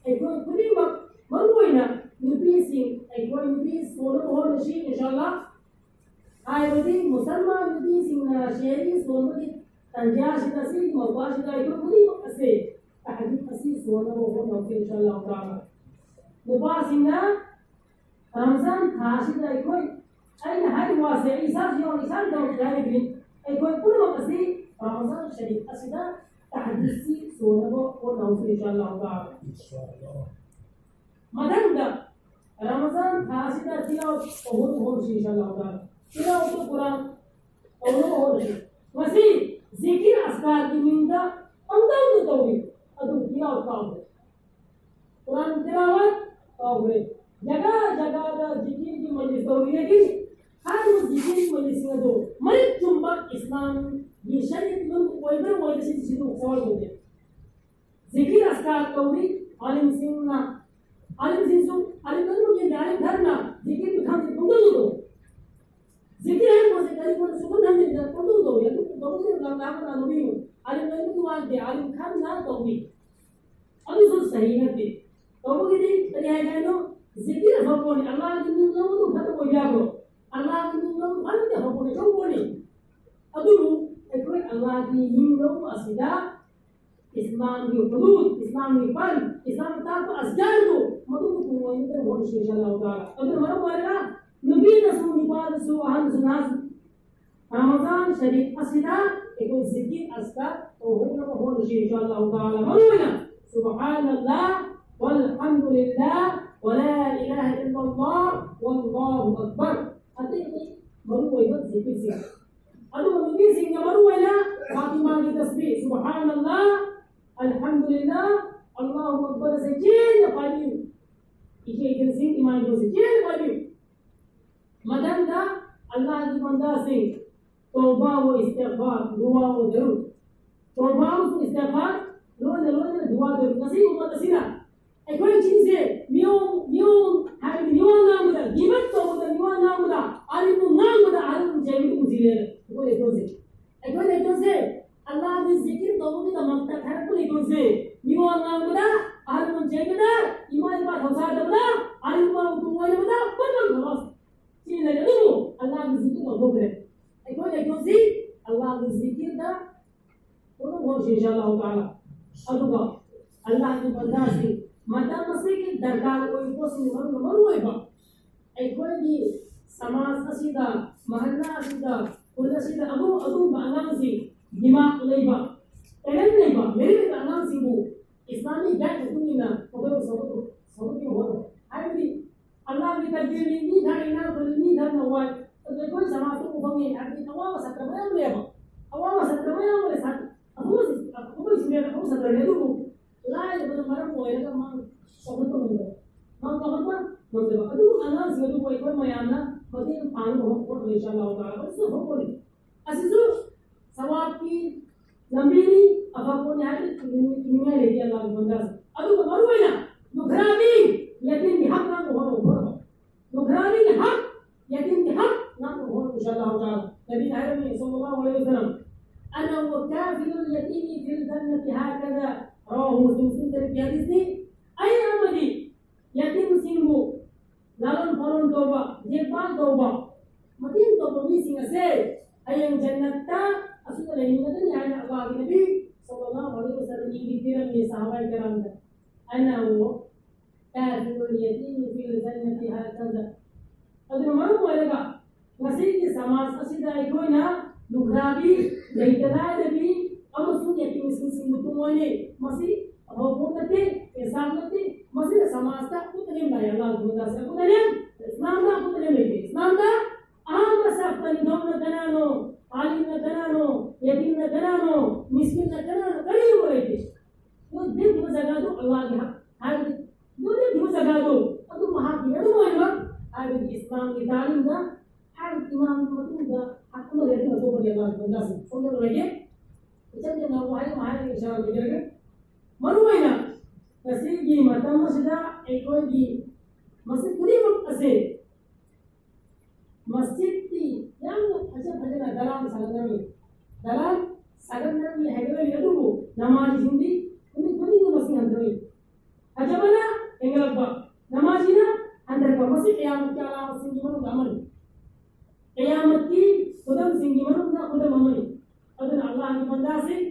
ꯑꯩꯈꯣꯏ ꯈꯨꯗꯤꯡꯃꯛ, ꯃꯔꯨ ꯑꯣꯏꯅ ꯅꯨꯄꯤꯁꯤꯡ, ꯑꯩꯈꯣꯏ ꯅꯨꯄꯤ ꯁꯣꯟꯅꯕ ꯍꯣꯠꯅꯁꯤ, ꯏꯟꯁꯥ ꯑꯜꯂꯥꯍ꯫ ꯍꯥꯏꯕꯗꯤ ꯃꯨꯁꯜꯃꯥꯟ ꯅꯨꯄꯤꯁꯤꯡꯅ ꯁꯦꯍꯔꯤ ꯁꯣꯟꯕꯒꯤ ꯇꯟꯖꯥꯁꯤꯗ, ꯁꯤꯒꯤ ꯃꯧꯀꯥꯁꯤꯗ ꯑꯩꯈꯣꯏ ꯈꯨꯗꯤꯡꯃꯛ ꯑꯁꯤ ꯇꯍꯖꯨꯗ ꯑꯁꯤ ꯁꯣꯟꯅꯕ ꯍꯣꯠꯅꯁꯤ, ꯏꯟꯁꯥ ꯑꯜꯂꯥꯍ ꯇꯥꯂꯥ꯫ ꯅꯨꯄꯥꯁꯤꯡꯅ ꯔꯃꯖꯥꯟ ꯊꯥ ꯑꯁꯤꯗ ꯑꯩꯈꯣꯏ, ꯑꯩꯅ ꯍꯥꯏꯔꯤꯕ ꯋꯥꯁꯦ ꯑꯩ ꯏꯁꯥꯁꯨ ꯌꯥꯎꯅ ꯏꯁꯥꯒꯤꯗꯃꯛꯇ ꯍꯥꯏꯔꯤꯕꯅꯤ꯫ ꯑꯩꯈꯣꯏ ꯄꯨꯝꯅꯃꯛ ꯑꯁꯤ ꯔꯃꯖꯥꯟ ꯁꯔꯤꯐ ꯑꯁꯤꯗ ꯇꯍꯖꯨꯗꯁꯤ ꯁꯣꯟꯅꯕ ꯍꯣꯠꯅꯍꯧꯁꯤ, ꯏꯟꯁꯥ ꯑꯜꯂꯥꯍ ꯇꯥꯂꯥ꯫ ꯃꯊꯪꯗ ꯔꯃꯖꯥꯟ ꯊꯥ ꯑꯁꯤꯗ ꯇꯤꯂꯥꯋꯠ ꯇꯧꯍꯧ-, ꯇꯧꯍꯧꯁꯤ, ꯏꯟꯁꯥ ꯑꯜꯂꯥꯍ ꯇꯥꯂꯥ꯫ ꯇꯤꯂꯥꯋꯠ ꯀꯨꯔꯥꯟ ꯇꯧꯅꯕ ꯍꯣꯠꯅꯁꯤ꯫ ꯃꯁꯤ ꯖꯤꯀꯤꯔ ꯑꯁꯀꯥꯔꯒꯤ ꯃꯤꯡꯗ ꯄꯪꯇꯧꯗ ꯇꯧꯏ, ꯑꯗꯨ ꯇꯤꯂꯥꯋꯠ ꯀꯥꯎꯈ꯭ꯔꯦ꯫ ꯀꯨꯔꯥꯟ ꯇꯤꯂꯥꯋꯠ ꯀꯥꯎꯈ꯭ꯔꯦ꯫ ꯖꯒꯥ ꯖꯒꯥꯗ ꯖꯤꯀꯤꯔꯒꯤ ꯃꯖꯂꯤꯁ ꯇꯧꯔꯤ, ꯂꯦꯀꯤꯟ ꯍꯥꯏꯔꯤꯕ ꯖꯤꯀꯤꯔꯒꯤ ꯃꯖꯂꯤꯁꯁꯤꯡ ꯑꯗꯨ ꯃꯔꯤꯛ ꯆꯨꯝꯕ ꯏꯁꯂꯥꯝꯒꯤ ꯁꯔꯤꯌꯠ ꯂꯨꯞ ꯑꯣꯏꯕ꯭ꯔꯥ ꯑꯣꯏꯗ꯭ꯔꯥ ꯁꯤꯗꯤ ꯁꯤꯗꯤ ꯁꯋꯥꯜ ꯇꯧꯗꯦ꯫ ꯖꯤꯀꯤꯔ ꯑꯁꯀꯥꯔ ꯇꯧꯔꯤ, ꯑꯥꯂꯤꯝꯁꯤꯡꯅ ꯑꯥꯂꯤꯝꯁꯤꯡꯁꯨ, ꯑꯥꯂꯤꯝ ꯑꯗꯨꯃꯛꯀꯤ ꯑꯥꯂꯤꯝ ꯈꯔꯅ ꯖꯤꯀꯤꯔ ꯈꯪꯗꯦ, ꯄꯪꯇꯧ ꯇꯧ꯫ ꯖꯤꯀꯤꯔ ꯍꯥꯏꯕ ꯄꯣꯠꯁꯦ ꯀꯔꯤ ꯄꯣꯠꯅꯣ ꯁꯨꯡꯈꯪ ꯈꯪꯗꯕꯤꯗ ꯄꯪꯇꯧ ꯇꯧꯏ꯫ ꯑꯗꯨ ꯇꯧꯕꯁꯤꯗ ꯂꯥꯛ ꯂꯥꯛ ꯀꯅꯥ ꯂꯧꯕꯤꯌꯨ? ꯑꯥꯂꯤꯝ ꯑꯗꯨꯒꯤ ꯋꯥꯗꯤ ꯑꯥꯂꯤꯝ ꯈꯔꯅ ꯇꯧꯏ꯫ ꯑꯗꯨꯁꯨ ꯁꯍꯤ ꯅꯠꯇꯦ꯫ ꯇꯧꯕꯒꯤꯗꯤ ꯀꯔꯤ ꯍꯥꯏꯒꯦ ꯍꯥꯏꯅꯣ? ꯖꯤꯀꯤꯔ ꯑꯐꯕ ꯄꯣꯠꯅꯤ꯫ ꯑꯜꯂꯥꯍꯒꯤ ꯃꯤꯡ ꯂꯧꯕꯗꯨ ꯐꯠꯇꯕ ꯑꯣꯏꯕ ꯌꯥꯕ꯭ꯔꯣ? ꯑꯜꯂꯥꯍꯒꯤ ꯃꯤꯡ ꯂꯧꯕ ꯈ꯭ꯋꯥꯏꯗꯒꯤ ꯑꯐꯕ ꯄꯣꯠꯅꯤ, ꯑꯆꯧꯕ ꯄꯣꯠꯅꯤ꯫ ꯑꯗꯨꯕꯨ ꯑꯩꯈꯣꯏ ꯑꯜꯂꯥꯍꯒꯤ ꯃꯤꯡ ꯂꯧꯕ ꯑꯁꯤꯗ ꯏꯁꯂꯥꯝꯒꯤ ꯍꯨꯗꯨꯗ, ꯏꯁꯂꯥꯝꯒꯤ ꯄꯟ, ꯏꯁꯂꯥꯝꯅ ꯇꯥꯛꯄ ꯑꯁꯤꯌꯥꯔꯗꯨ ꯃꯗꯨꯕꯨ ꯇꯨꯡꯑꯣꯏꯅꯗ ꯍꯣꯠꯅꯁꯤ, ꯏꯟꯁꯥ ꯑꯜꯂꯥꯍꯨ ꯇꯥꯂꯥ꯫ ꯑꯗꯨꯅ ꯃꯔꯝ ꯑꯣꯏꯔꯒ ꯅꯨꯄꯤꯅꯁꯨ, ꯅꯨꯄꯥꯗꯁꯨ, ꯑꯍꯟꯁꯨ, ꯅꯍꯥꯁꯨ ꯔꯃꯖꯥꯟ ꯁꯔꯤꯐ ꯑꯁꯤꯗ ꯑꯩꯈꯣꯏ ꯖꯤꯀꯤꯔ ꯑꯁꯀꯥꯔ ꯇꯧꯍꯧꯅꯕ ꯍꯣꯠꯅꯁꯤ, ꯏꯟꯁꯥ ꯑꯜꯂꯥꯍꯨ ꯇꯥꯂꯥ꯫ ꯃꯔꯨꯑꯣꯏꯅ سبحان الله والحمد لله ولا إله إلا الله والله أكبر꯫ ꯑꯇꯩ ꯑꯇꯩ ꯃꯔꯨꯑꯣꯏꯕ ꯖꯤꯀꯤꯔꯁꯤꯡ꯫ ꯑꯗꯨꯒ ꯅꯨꯄꯤꯁꯤꯡꯅ ꯃꯔꯨꯑꯣꯏꯅ ꯐꯥꯇꯤꯃꯥꯒꯤ ꯇꯁꯕꯤꯍ, سبحان الله، الحمد لله، الله أكبر ꯑꯁꯤ ꯆꯦꯟꯅ ꯄꯥꯏꯕꯤꯌꯨ꯫ ꯏꯆꯦ ꯏꯆꯟꯁꯤꯡ, ꯏꯃꯥ ꯏꯕꯣꯁꯤꯡ ꯆꯦꯟꯅ ꯄꯥꯏꯕꯤꯌꯨ꯫ ꯃꯊꯪꯗ ꯑꯜꯂꯥꯍꯒꯤ ꯕꯟꯗꯥꯁꯤꯡ, ꯇꯧꯕꯥ ꯋꯥ ꯏꯁꯇꯤꯒꯐꯥꯔ, ꯗꯨꯋꯥ ꯋꯥ ꯗꯔꯨꯗ꯫ ꯇꯧꯕꯥ ꯑꯃꯁꯨꯡ ꯏꯁꯇꯤꯒꯐꯥꯔ ꯂꯣꯏꯅ ꯂꯣꯏꯅꯅ ꯗꯨꯋꯥ ꯗꯔꯨꯗ꯫ ꯉꯁꯤ ꯎꯝꯃꯠ ꯑꯁꯤꯅ ꯑꯩꯈꯣꯏ ꯆꯤꯟꯁꯦ ꯃꯤꯑꯣꯡ, ꯃꯤꯑꯣꯡ ꯍꯥꯏꯕꯗꯤ ꯃꯤꯋꯥ ꯉꯥꯡꯕꯗ, ꯒꯤꯕꯠ ꯇꯧꯕꯗ, ꯃꯤꯋꯥ ꯉꯥꯡꯕꯗ, ꯑꯔꯤꯕ ꯉꯥꯡꯕꯗ, ꯑꯍꯜ ꯂꯃꯟ ꯆꯩꯕꯗ ꯎꯁꯤꯜꯂꯦ꯫ ꯑꯩꯈꯣꯏ ꯂꯩꯀꯣꯜꯁꯦ, ꯑꯩꯈꯣꯏ ꯂꯩꯀꯣꯜꯁꯦ ꯑꯜꯂꯥꯍꯒꯤ ꯖꯤꯀꯤꯔ ꯇꯧꯕꯒꯤꯗꯃꯛꯇ ꯊꯥꯔꯛꯄ ꯂꯩꯀꯣꯜꯁꯦ꯫ ꯃꯤꯋꯥ ꯉꯥꯡꯕꯗ, ꯑꯍꯜ ꯂꯃꯟ ꯆꯩꯕꯗ, ꯏꯃꯥ ꯏꯄꯥ ꯊꯧꯁꯥꯗꯕꯗ, ꯑꯔꯤꯕ ꯃꯇꯨꯡ ꯑꯣꯏꯅꯕꯗ ꯄꯨꯝꯅꯃꯛ ꯁꯤ ꯂꯩ꯫ ꯑꯗꯨꯕꯨ ꯑꯜꯂꯥꯍꯒꯤ ꯖꯤꯀꯤꯔ ꯇꯧꯊꯣꯛꯈ꯭ꯔꯦ꯫ ꯑꯩꯈꯣꯏ ꯂꯩꯀꯣꯜꯁꯤ ꯑꯜꯂꯥꯍꯒꯤ ꯖꯤꯀꯤꯔꯗ ꯄꯨꯝꯅꯃꯛ ꯍꯣꯠꯅꯁꯤ, ꯏꯟꯁꯥ ꯑꯜꯂꯥꯍꯨ ꯇꯥꯂꯥ꯫ ꯑꯗꯨꯒ ꯑꯜꯂꯥꯍꯒꯤ ꯕꯟꯗꯥꯁꯤꯡ, ꯃꯇꯝ ꯑꯁꯤꯒꯤ ꯗꯔꯀꯥꯔ ꯑꯣꯏꯕ ꯄꯣꯠꯁꯤꯡꯒꯤ ꯃꯅꯨꯡꯗ ꯃꯔꯨ ꯑꯣꯏꯕ ꯑꯩꯈꯣꯏꯒꯤ ꯁꯃꯥꯖ ꯑꯁꯤꯗ, ꯃꯍꯜꯂꯥ ꯑꯁꯤꯗ, ꯈꯨꯜ ꯑꯁꯤꯗ ꯑꯗꯨ, ꯑꯗꯨꯒꯨꯝꯕ ꯑꯉꯥꯡꯁꯤꯡ, ꯗꯤꯃꯥꯒ ꯂꯩꯕ, ꯇꯦꯂꯦꯟ ꯂꯩꯕ, ꯃꯦꯔꯤꯠ ꯂꯩꯕ ꯑꯉꯥꯡꯁꯤꯡꯕꯨ ꯏꯁꯂꯥꯃꯤꯛ ꯒꯥꯏꯗ ꯃꯇꯨꯡ ꯏꯟꯅ ꯃꯈꯣꯏꯕꯨ ꯁꯧꯒꯠꯄ, ꯁꯧꯒꯠꯄꯤꯌꯨ ꯍꯥꯏꯕꯗꯤ ꯑꯜꯂꯥꯍꯒꯤ ꯇꯛꯗꯤꯔꯅꯤ, ꯃꯤ ꯈꯔ ꯏꯅꯥꯛ ꯈꯨꯜꯂꯤ, ꯃꯤ ꯈꯔꯅ ꯋꯥꯏ꯫ ꯑꯗꯨ ꯑꯩꯈꯣꯏ ꯁꯃꯥꯖꯇ ꯎꯕ ꯐꯪꯉꯤ ꯍꯥꯏꯕꯗꯤ ꯑꯋꯥꯕ ꯁꯥꯇ꯭ꯔ ꯃꯌꯥꯝ ꯂꯩꯌꯦꯕ꯫ ꯑꯋꯥꯕ ꯁꯥꯇ꯭ꯔ ꯃꯌꯥꯝ ꯂꯩ꯫ ꯁꯥ-, ꯑꯐꯕ ꯁꯤ-, ꯑꯐꯕ ꯁ꯭ꯇꯨꯗꯦꯟ, ꯑꯐꯕ ꯁꯥꯇ꯭ꯔꯅꯤ, ꯑꯗꯨꯕꯨ ꯂꯥꯏꯔꯕꯅ ꯃꯔꯝ ꯑꯣꯏꯔꯒ ꯃꯥ ꯆꯥꯎꯈꯠꯄ ꯉꯝꯗꯕ, ꯃꯥ ꯆꯥꯎꯈꯠꯄ ꯉꯝꯗꯕ꯫ ꯑꯗꯨ ꯑꯉꯥꯡꯁꯤꯡ ꯑꯗꯨꯕꯨ ꯑꯩꯈꯣꯏ ꯃꯌꯥꯝꯅ ꯃꯇꯦꯡ ꯄꯥꯡꯅꯕ ꯍꯣꯠꯅꯕ, ꯏꯟꯁꯥ ꯑꯜꯂꯥꯍꯨ ꯇꯥꯂꯥ, ꯑꯁꯤꯁꯨ ꯍꯣꯠꯅꯔꯤ꯫ ꯑꯁꯤꯁꯨ ꯁꯋꯥꯕꯀꯤ ꯂꯝꯕꯤꯅꯤ, ꯑꯐꯕ ꯄꯣꯠꯅꯤ ꯍꯥꯏꯕꯗꯤ ꯆꯨꯝꯃꯤ-, ꯆꯨꯝꯃꯤꯉꯥꯏ ꯂꯩꯇꯦ ꯑꯜꯂꯥꯍꯒꯤ ꯕꯟꯗꯥꯁꯤꯡ꯫ ꯑꯗꯨꯒ ꯃꯔꯨꯑꯣꯏꯅ ꯅꯨꯈ꯭ꯔꯥꯕꯤ ꯌꯥꯇꯤꯝꯒꯤ ꯍꯛ ꯉꯥꯛꯅ ꯍꯣꯠꯅꯧ, ꯍꯣꯠꯅꯧ꯫ ꯂꯨꯈ꯭ꯔꯥꯕꯤꯒꯤ ꯍꯛ, ꯌꯥꯇꯤꯝꯒꯤ ꯍꯛ ꯉꯥꯛꯅ ꯍꯣꯠꯅꯧ, ꯏꯟꯁꯥ ꯑꯜꯂꯥꯍꯨ ꯇꯥꯂꯥ꯫ ꯅꯕꯤꯅ ꯍꯥꯏꯔꯝꯃꯤ, ꯁꯜꯂꯜꯂꯥꯍꯨ ꯑꯂꯩꯍꯤ ꯋꯥꯁꯜꯂꯝ, "أنا وكافل اليتيم في الجنة هكذا." ꯔꯋꯥꯍꯨ ꯃꯨꯁꯂꯤꯝ꯫ ꯃꯨꯁꯂꯤꯝ ꯁꯔꯤꯐꯀꯤ ꯍꯗꯤꯁꯅꯤ꯫ ꯑꯩ ꯑꯃꯗꯤ ꯌꯥꯇꯤꯝꯁꯤꯡꯕꯨ ꯂꯥꯂꯣꯟ ꯄꯥꯂꯣꯟ ꯇꯧꯕ, ꯗꯦꯈꯕꯥꯜ ꯇꯧꯕ, ꯃꯇꯦꯡ ꯇꯧꯕ ꯃꯤꯁꯤꯡ ꯑꯁꯦ ꯍꯌꯦꯡ ꯖꯟꯅꯠꯇ ꯑꯁꯨꯝꯅ ꯂꯩꯃꯤꯟꯅꯒꯅꯤ ꯍꯥꯏꯅ ꯑꯜꯂꯥꯍꯒꯤ ꯅꯕꯤ ꯁꯜꯂꯜꯂꯥꯍꯨ ꯑꯂꯩꯍꯤ ꯋꯥꯁꯜꯂꯝꯅ ꯏꯪꯒꯤꯠ ꯄꯤꯔꯝꯃꯤ ꯁꯍꯥꯕꯥ ꯀꯤꯔꯥꯝꯗ꯫ "أنا وكافل اليتيم في الجنة هكذا." ꯑꯗꯨꯅ ꯃꯔꯝ ꯑꯣꯏꯔꯒ ꯉꯁꯤꯒꯤ ꯁꯃꯥꯖ ꯑꯁꯤꯗ ꯑꯩꯈꯣꯏꯅ ꯂꯨꯈ꯭ꯔꯥꯕꯤ, ꯂꯩꯇ ꯂꯥꯏꯔꯕꯤ ꯑꯃꯁꯨꯡ ꯌꯥꯇꯤꯝꯁꯤꯡꯕꯨ ꯇꯨꯡꯑꯣꯏꯅꯩ꯫ ꯃꯁꯤ ꯑꯐꯕ ꯄꯣꯠ ꯅꯠꯇꯦ, ꯏꯟꯁꯥꯐ ꯅꯠꯇꯦ꯫ ꯃꯁꯤꯅ ꯁꯃꯥꯖꯇ ꯄꯨꯠꯅꯦꯝ ꯂꯥꯏ ꯑꯃ ꯂꯥꯛꯄꯗ ꯑꯩꯈꯣꯏꯅꯅꯦ, ꯏꯁꯂꯥꯝꯗ ꯄꯨꯠꯅꯦꯝ ꯂꯩꯇꯦ꯫ ꯏꯁꯂꯥꯝꯗ ꯑꯍꯥꯟꯕ ꯁꯛꯇ ꯅꯤꯡꯊꯧꯅ ꯀꯅꯥꯅꯣ, ꯑꯥꯂꯤꯝꯅ ꯀꯅꯥꯅꯣ, ꯌꯥꯇꯤꯝꯅ ꯀꯅꯥꯅꯣ, ꯃꯤꯁꯀꯤꯟꯅ ꯀꯅꯥꯅꯣ, ꯀꯔꯤꯒꯨꯝꯕ ꯂꯩꯇꯦ꯫ ꯃꯣꯏ ꯂꯦꯞꯈꯤꯕ ꯖꯒꯥꯗꯨ ꯑꯜꯂꯥꯍꯒꯤ ꯍꯛ ꯍꯥꯏꯕꯗꯤ, ꯃꯣꯏ ꯂꯦꯞꯈꯤꯕ ꯖꯒꯥꯗꯨ ꯑꯗꯨ ꯃꯍꯥꯛꯀꯤ ꯑꯗꯨꯝ ꯑꯣꯏꯔꯤꯕ ꯍꯥꯏꯕꯗꯤ ꯏꯁꯂꯥꯝꯒꯤ ꯇꯥꯂꯤꯝꯗ ꯍꯥꯏꯕꯗꯤ ꯏꯃꯥꯝꯒꯤ ꯃꯇꯨꯡꯗ ꯍꯛ ꯑꯃ ꯂꯩꯔꯒ ꯑꯇꯣꯞꯄꯗꯤ ꯑꯜꯂꯥꯍꯒꯤ ꯕꯟꯗꯥꯁꯤꯡ ꯁꯣꯝꯗ ꯂꯣꯏꯒꯦ꯫ ꯏꯆꯝ ꯆꯝꯅ ꯋꯥꯍꯩ ꯑꯃ ꯍꯥꯏꯔꯒ ꯏꯁꯥ ꯂꯣꯏꯖꯔꯒꯦ꯫ ꯃꯔꯨꯑꯣꯏꯅ ꯉꯁꯤꯒꯤ ꯃꯇꯝ ꯑꯁꯤꯗ ꯑꯩꯈꯣꯏꯒꯤ ꯃꯁꯤ ꯈꯨꯗꯤꯡꯃꯛ ꯑꯁꯦ ꯃꯁꯖꯤꯗꯇꯤ ꯌꯥꯝꯅ ꯐꯖ ꯐꯖꯅ ꯗꯂꯥꯟ ꯁꯥꯒꯠꯅꯔꯝꯃꯤ꯫ ꯗꯂꯥꯟ ꯁꯥꯒꯠꯅꯔꯝꯃꯤ ꯍꯥꯏꯒꯠꯂꯝꯃꯤ, ꯑꯗꯨꯕꯨ ꯅꯃꯥꯖꯤꯁꯤꯡꯗꯤ ꯅꯨꯃꯤꯠ ꯈꯨꯗꯤꯡꯒꯤ ꯃꯁꯤꯡ ꯍꯟꯊꯔꯝꯃꯤ꯫ ꯐꯖꯕꯅ ꯍꯦꯟꯒꯠꯂꯛꯄ, ꯅꯃꯥꯖꯤꯅ ꯍꯟꯊꯔꯛꯄ꯫ ꯃꯁꯤ ꯀꯌꯥꯃꯠꯀꯤ ꯑꯂꯥꯃꯠꯁꯤꯡꯒꯤ ꯃꯅꯨꯡꯗ ꯑꯃꯅꯤ꯫ ꯀꯌꯥꯃꯠꯀꯤ ꯈꯨꯗꯝꯁꯤꯡꯒꯤ ꯃꯅꯨꯡꯗ ꯈꯨꯗꯝ ꯑꯃꯅꯤ꯫ ꯑꯗꯨꯅ ꯑꯜꯂꯥꯍꯒꯤ ꯕꯟꯗꯥꯁꯤꯡ,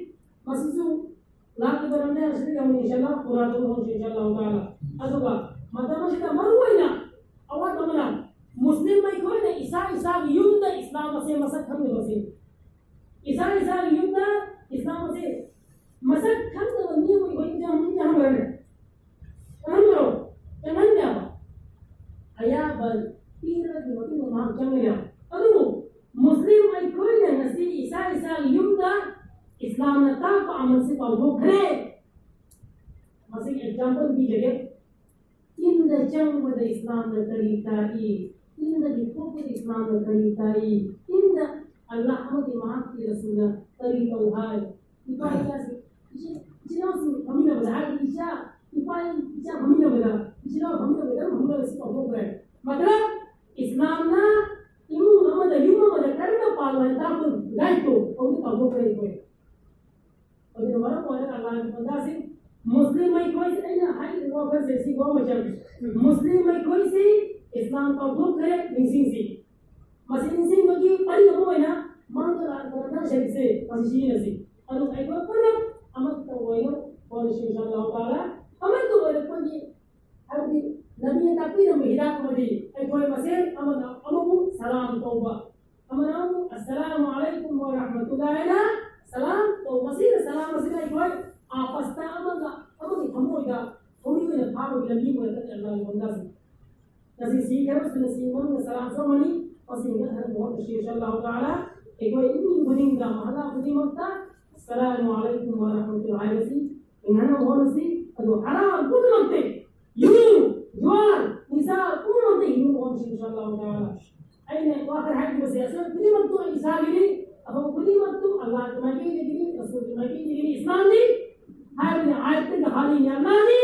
ꯃꯁꯤꯁꯨ ꯂꯥꯛꯂꯤꯕ ꯔꯃꯖꯥꯟ ꯑꯁꯤꯗ ꯌꯧꯅ ꯏꯟꯁꯥ ꯑꯜꯂꯥꯍ ꯄꯨꯔꯥ ꯇꯧꯕ ꯍꯧꯔꯁꯤ ꯏꯟꯁꯥ ꯑꯜꯂꯥꯍ ꯇꯥꯂꯥ꯫ ꯑꯗꯨꯒ ꯃꯇꯝ ꯑꯁꯤꯗ ꯃꯔꯨꯑꯣꯏꯅ ꯑꯋꯥꯠꯄ ꯑꯃꯅ ꯃꯨꯁꯂꯤꯝ ꯑꯩꯈꯣꯏꯅ ꯏꯁꯥ ꯏꯁꯥꯒꯤ ꯌꯨꯝꯗ ꯏꯁꯂꯥꯝ ꯑꯁꯦ ꯃꯁꯛ ꯈꯪꯗꯕꯁꯤ, ꯏꯁꯥ ꯏꯁꯥꯒꯤ ꯌꯨꯝꯗ ꯏꯁꯂꯥꯝ ꯑꯁꯦ ꯃꯁꯛ ꯈꯪꯗꯕ ꯃꯤ ꯑꯃ ꯑꯩꯈꯣꯏ ꯏꯟꯖꯥꯡ ꯃꯅꯨꯡ ꯆꯪꯍꯟꯕ꯭ꯔꯅꯦ? ꯆꯪꯍꯟꯕ꯭ꯔꯣ? ꯆꯪꯍꯟꯗꯦꯕ꯫ ꯑꯌꯥꯕ ꯄꯤꯔꯕꯒꯤ ꯃꯇꯨꯡꯗ ꯃꯍꯥꯛ ꯆꯪꯒꯅꯦꯕ꯫ ꯑꯗꯨꯕꯨ ꯃꯨꯁꯂꯤꯝ ꯑꯩꯈꯣꯏꯅ ꯉꯁꯤ ꯏꯁꯥ ꯏꯁꯥꯒꯤ ꯌꯨꯝꯗ ꯏꯁꯂꯥꯝꯅ ꯇꯥꯛꯄ ꯑꯃꯜꯁꯤ ꯄꯥꯡꯊꯣꯛꯈ꯭ꯔꯦ꯫ ꯃꯁꯤꯒꯤ ꯑꯦꯛꯖꯥꯝꯄꯜ ꯄꯤꯖꯒꯦ꯫ ꯌꯨꯝꯗ ꯆꯪꯕꯗ ꯏꯁꯂꯥꯝꯅ ꯀꯔꯤ ꯇꯥꯛꯏ? ꯌꯨꯝꯗꯒꯤ ꯊꯣꯛꯄꯗ ꯏꯁꯂꯥꯝꯅ ꯀꯔꯤ ꯇꯥꯛꯏ? ꯌꯨꯝꯗ ꯑꯜꯂꯥꯍ ꯑꯃꯗꯤ ꯃꯍꯥꯛꯀꯤ ꯔꯁꯨꯜꯅ ꯀꯔꯤ ꯇꯧ ꯍꯥꯏ? ꯏꯄꯥ ꯏꯆꯥꯁꯤꯡ, ꯏꯆꯦ-, ꯏꯆꯤꯟ ꯏꯅꯥꯎꯁꯤꯡ ꯐꯝꯃꯤꯟꯅꯕꯗ, ꯍꯥꯏꯗꯤ ꯏꯆꯥ, ꯏꯄꯥ ꯏꯆꯥ ꯐꯝꯃꯤꯟꯅꯕꯗ ꯏꯆꯤꯜ ꯏꯅꯥꯎ ꯐꯝꯃꯤꯟꯅꯕꯗ ꯑꯗꯨꯝ ꯐꯝꯃꯤꯟꯅꯕꯁꯤ ꯀꯥꯎꯊꯣꯛꯈ꯭ꯔꯦ꯫ ꯃꯇꯂꯕ, ꯏꯁꯂꯥꯝꯅ ꯏꯃꯨꯡ ꯑꯃꯗ, ꯌꯨꯝ ꯑꯃꯗ ꯀꯔꯝꯅ ꯄꯥꯜꯂꯣ ꯍꯥꯏꯅ ꯇꯥꯛꯄ ꯒꯥꯏꯗꯇꯣ ꯑꯃꯨꯛ ꯀꯥꯎꯊꯣꯛꯈ꯭ꯔꯦ ꯑꯩꯈꯣꯏ꯫ ꯑꯗꯨꯅ ꯃꯔꯝ ꯑꯣꯏꯔꯒ ꯑꯜꯂꯥꯍꯒꯤ ꯕꯟꯗꯥꯁꯤꯡ, ꯃꯨꯁꯂꯤꯝ ꯑꯩꯈꯣꯏꯁꯦ, ꯑꯩꯅ ꯍꯥꯏꯔꯤꯕ ꯋꯥꯐꯝꯁꯦ ꯁꯤ ꯋꯥ ꯑꯃ ꯆꯪꯉꯤ꯫ ꯃꯨꯁꯂꯤꯝ ꯑꯩꯈꯣꯏꯁꯤ ꯏꯁꯂꯥꯝ ꯀꯥꯎꯊꯣꯛꯈ꯭ꯔꯦ, ꯅꯤꯡꯁꯤꯡꯁꯤ꯫ ꯃꯁꯤ ꯅꯤꯡꯁꯤꯡꯕꯒꯤ ꯄꯔꯤꯡ ꯑꯃ ꯑꯣꯏꯅ ꯃꯥꯡꯗ ꯂꯥꯛꯂꯕ ꯁꯦꯟꯁꯦ ꯃꯁꯤ ꯁꯤꯖꯤꯟꯅꯁꯤ꯫ ꯑꯗꯨ ꯑꯩꯈꯣꯏ ꯄꯨꯂꯞ ꯑꯃꯠꯇ ꯑꯣꯏꯅ ꯍꯣꯠꯅꯁꯤ, ꯏꯟꯁꯥ ꯑꯜꯂꯥꯍꯨ ꯇꯥꯂꯥ꯫ ꯑꯃꯠꯇ ꯑꯣꯏꯔꯛꯄꯒꯤ, ꯍꯥꯏꯕꯗꯤ ꯅꯕꯤꯅ ꯇꯥꯛꯄꯤꯔꯝꯕ ꯍꯤꯗꯥꯛ ꯑꯃꯗꯤ ꯑꯩꯈꯣꯏ ꯃꯁꯦꯜ ꯑꯃꯅ ꯑꯃꯕꯨ ꯁꯂꯥꯝ ꯇꯧꯕ, ꯑꯃꯅ ꯑꯃꯕꯨ "ꯑꯁꯁꯂꯥꯃꯨ ꯑꯂꯩꯀꯨꯝ ꯋꯥ ꯔꯍꯃꯇꯨꯜꯂꯥꯍꯤ" ꯍꯥꯏꯅ ꯁꯂꯥꯝ ꯇꯧꯕ꯫ ꯃꯁꯤꯅ, ꯁꯂꯥꯝ ꯑꯁꯤꯅ ꯑꯩꯈꯣꯏ ꯑꯥꯄꯁꯇ ꯑꯃꯒ ꯑꯃꯒꯤ ꯊꯃꯣꯏꯗ ꯊꯧꯔꯤ ꯑꯣꯏꯅ ꯐꯥꯕꯒꯤ ꯂꯝꯕꯤ ꯑꯣꯏꯔꯒꯅꯤ꯫ ꯑꯜꯂꯥꯍꯒꯤ ꯕꯟꯗꯥꯁꯤꯡ, ꯉꯁꯤ ꯁꯤꯈ꯭ꯔꯕꯁꯤꯡꯅ ꯁꯤ ꯃꯅꯨꯡꯗ ꯁꯂꯥꯝ ꯁꯣꯝꯃꯅꯤ꯫ ꯃꯁꯤ ꯍꯦꯟꯒꯠꯍꯟꯅꯕ ꯍꯣꯠꯅꯁꯤ, ꯏꯟꯁꯥ ꯑꯜꯂꯥꯍꯨ ꯇꯥꯂꯥ꯫ ꯑꯩꯈꯣꯏ ꯏꯃꯨꯡ ꯈꯨꯗꯤꯡꯗ, ꯃꯍꯜꯂꯥ ꯈꯨꯗꯤꯡꯃꯛꯇ "ꯑꯁꯁꯂꯥꯃꯨ ꯑꯂꯩꯀꯨꯝ ꯋꯥ ꯔꯍꯃꯇꯨꯜꯂꯥꯍꯤ" ꯍꯥꯏꯕꯁꯤ ꯍꯤꯡꯍꯟꯅꯕ ꯍꯣꯠꯅꯁꯤ꯫ ꯑꯗꯨ ꯍꯔꯥꯝ ꯄꯨꯝꯅꯃꯛꯇꯤ, ꯌꯨ, ꯖꯨꯋꯥꯔ, ꯅꯤꯁꯥ ꯄꯨꯝꯅꯃꯛꯇꯤ ꯍꯤꯡꯅꯕ ꯍꯣꯠꯅꯁꯤ, ꯏꯟꯁꯥ ꯑꯜꯂꯥꯍꯨ ꯇꯥꯂꯥ꯫ ꯑꯩꯅ ꯋꯥꯈꯜ ꯍꯥꯏꯈꯤꯕꯁꯦ, ꯑꯁꯣꯏ ꯈꯨꯗꯤꯡꯃꯛꯇꯨ ꯑꯩ ꯏꯁꯥꯒꯤꯅꯤ, ꯑꯐꯕ ꯈꯨꯗꯤꯡꯃꯛꯇꯨ ꯑꯜꯂꯥꯍꯒꯤ ꯃꯥꯏꯀꯩꯗꯒꯤꯅꯤ, ꯔꯁꯨꯜꯒꯤ ꯃꯥꯏꯀꯩꯗꯒꯤꯅꯤ, ꯏꯁꯂꯥꯝꯅꯤ ꯍꯥꯏꯕꯅꯤ꯫ ꯑꯥꯌꯠꯇꯒꯤ ꯍꯥꯂꯤꯅꯤ ꯑꯜꯂꯥꯍꯅꯤ,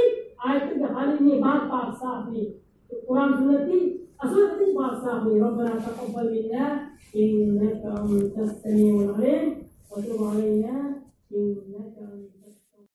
ꯑꯥꯌꯠꯇꯒꯤ ꯍꯥꯂꯤꯅꯤ, ꯕꯥꯠ ꯄꯥꯛ ꯁꯥꯐꯅꯤ꯫ ꯀꯨꯔꯥꯟ ꯁꯨꯟꯅꯠꯇꯤ ꯑꯁꯣꯏ ꯑꯈꯇꯪ ꯄꯥꯛ ꯁꯥꯐꯅꯤ꯫ ربنا تقبل منا إنك أنت السميع العليم وتب علينا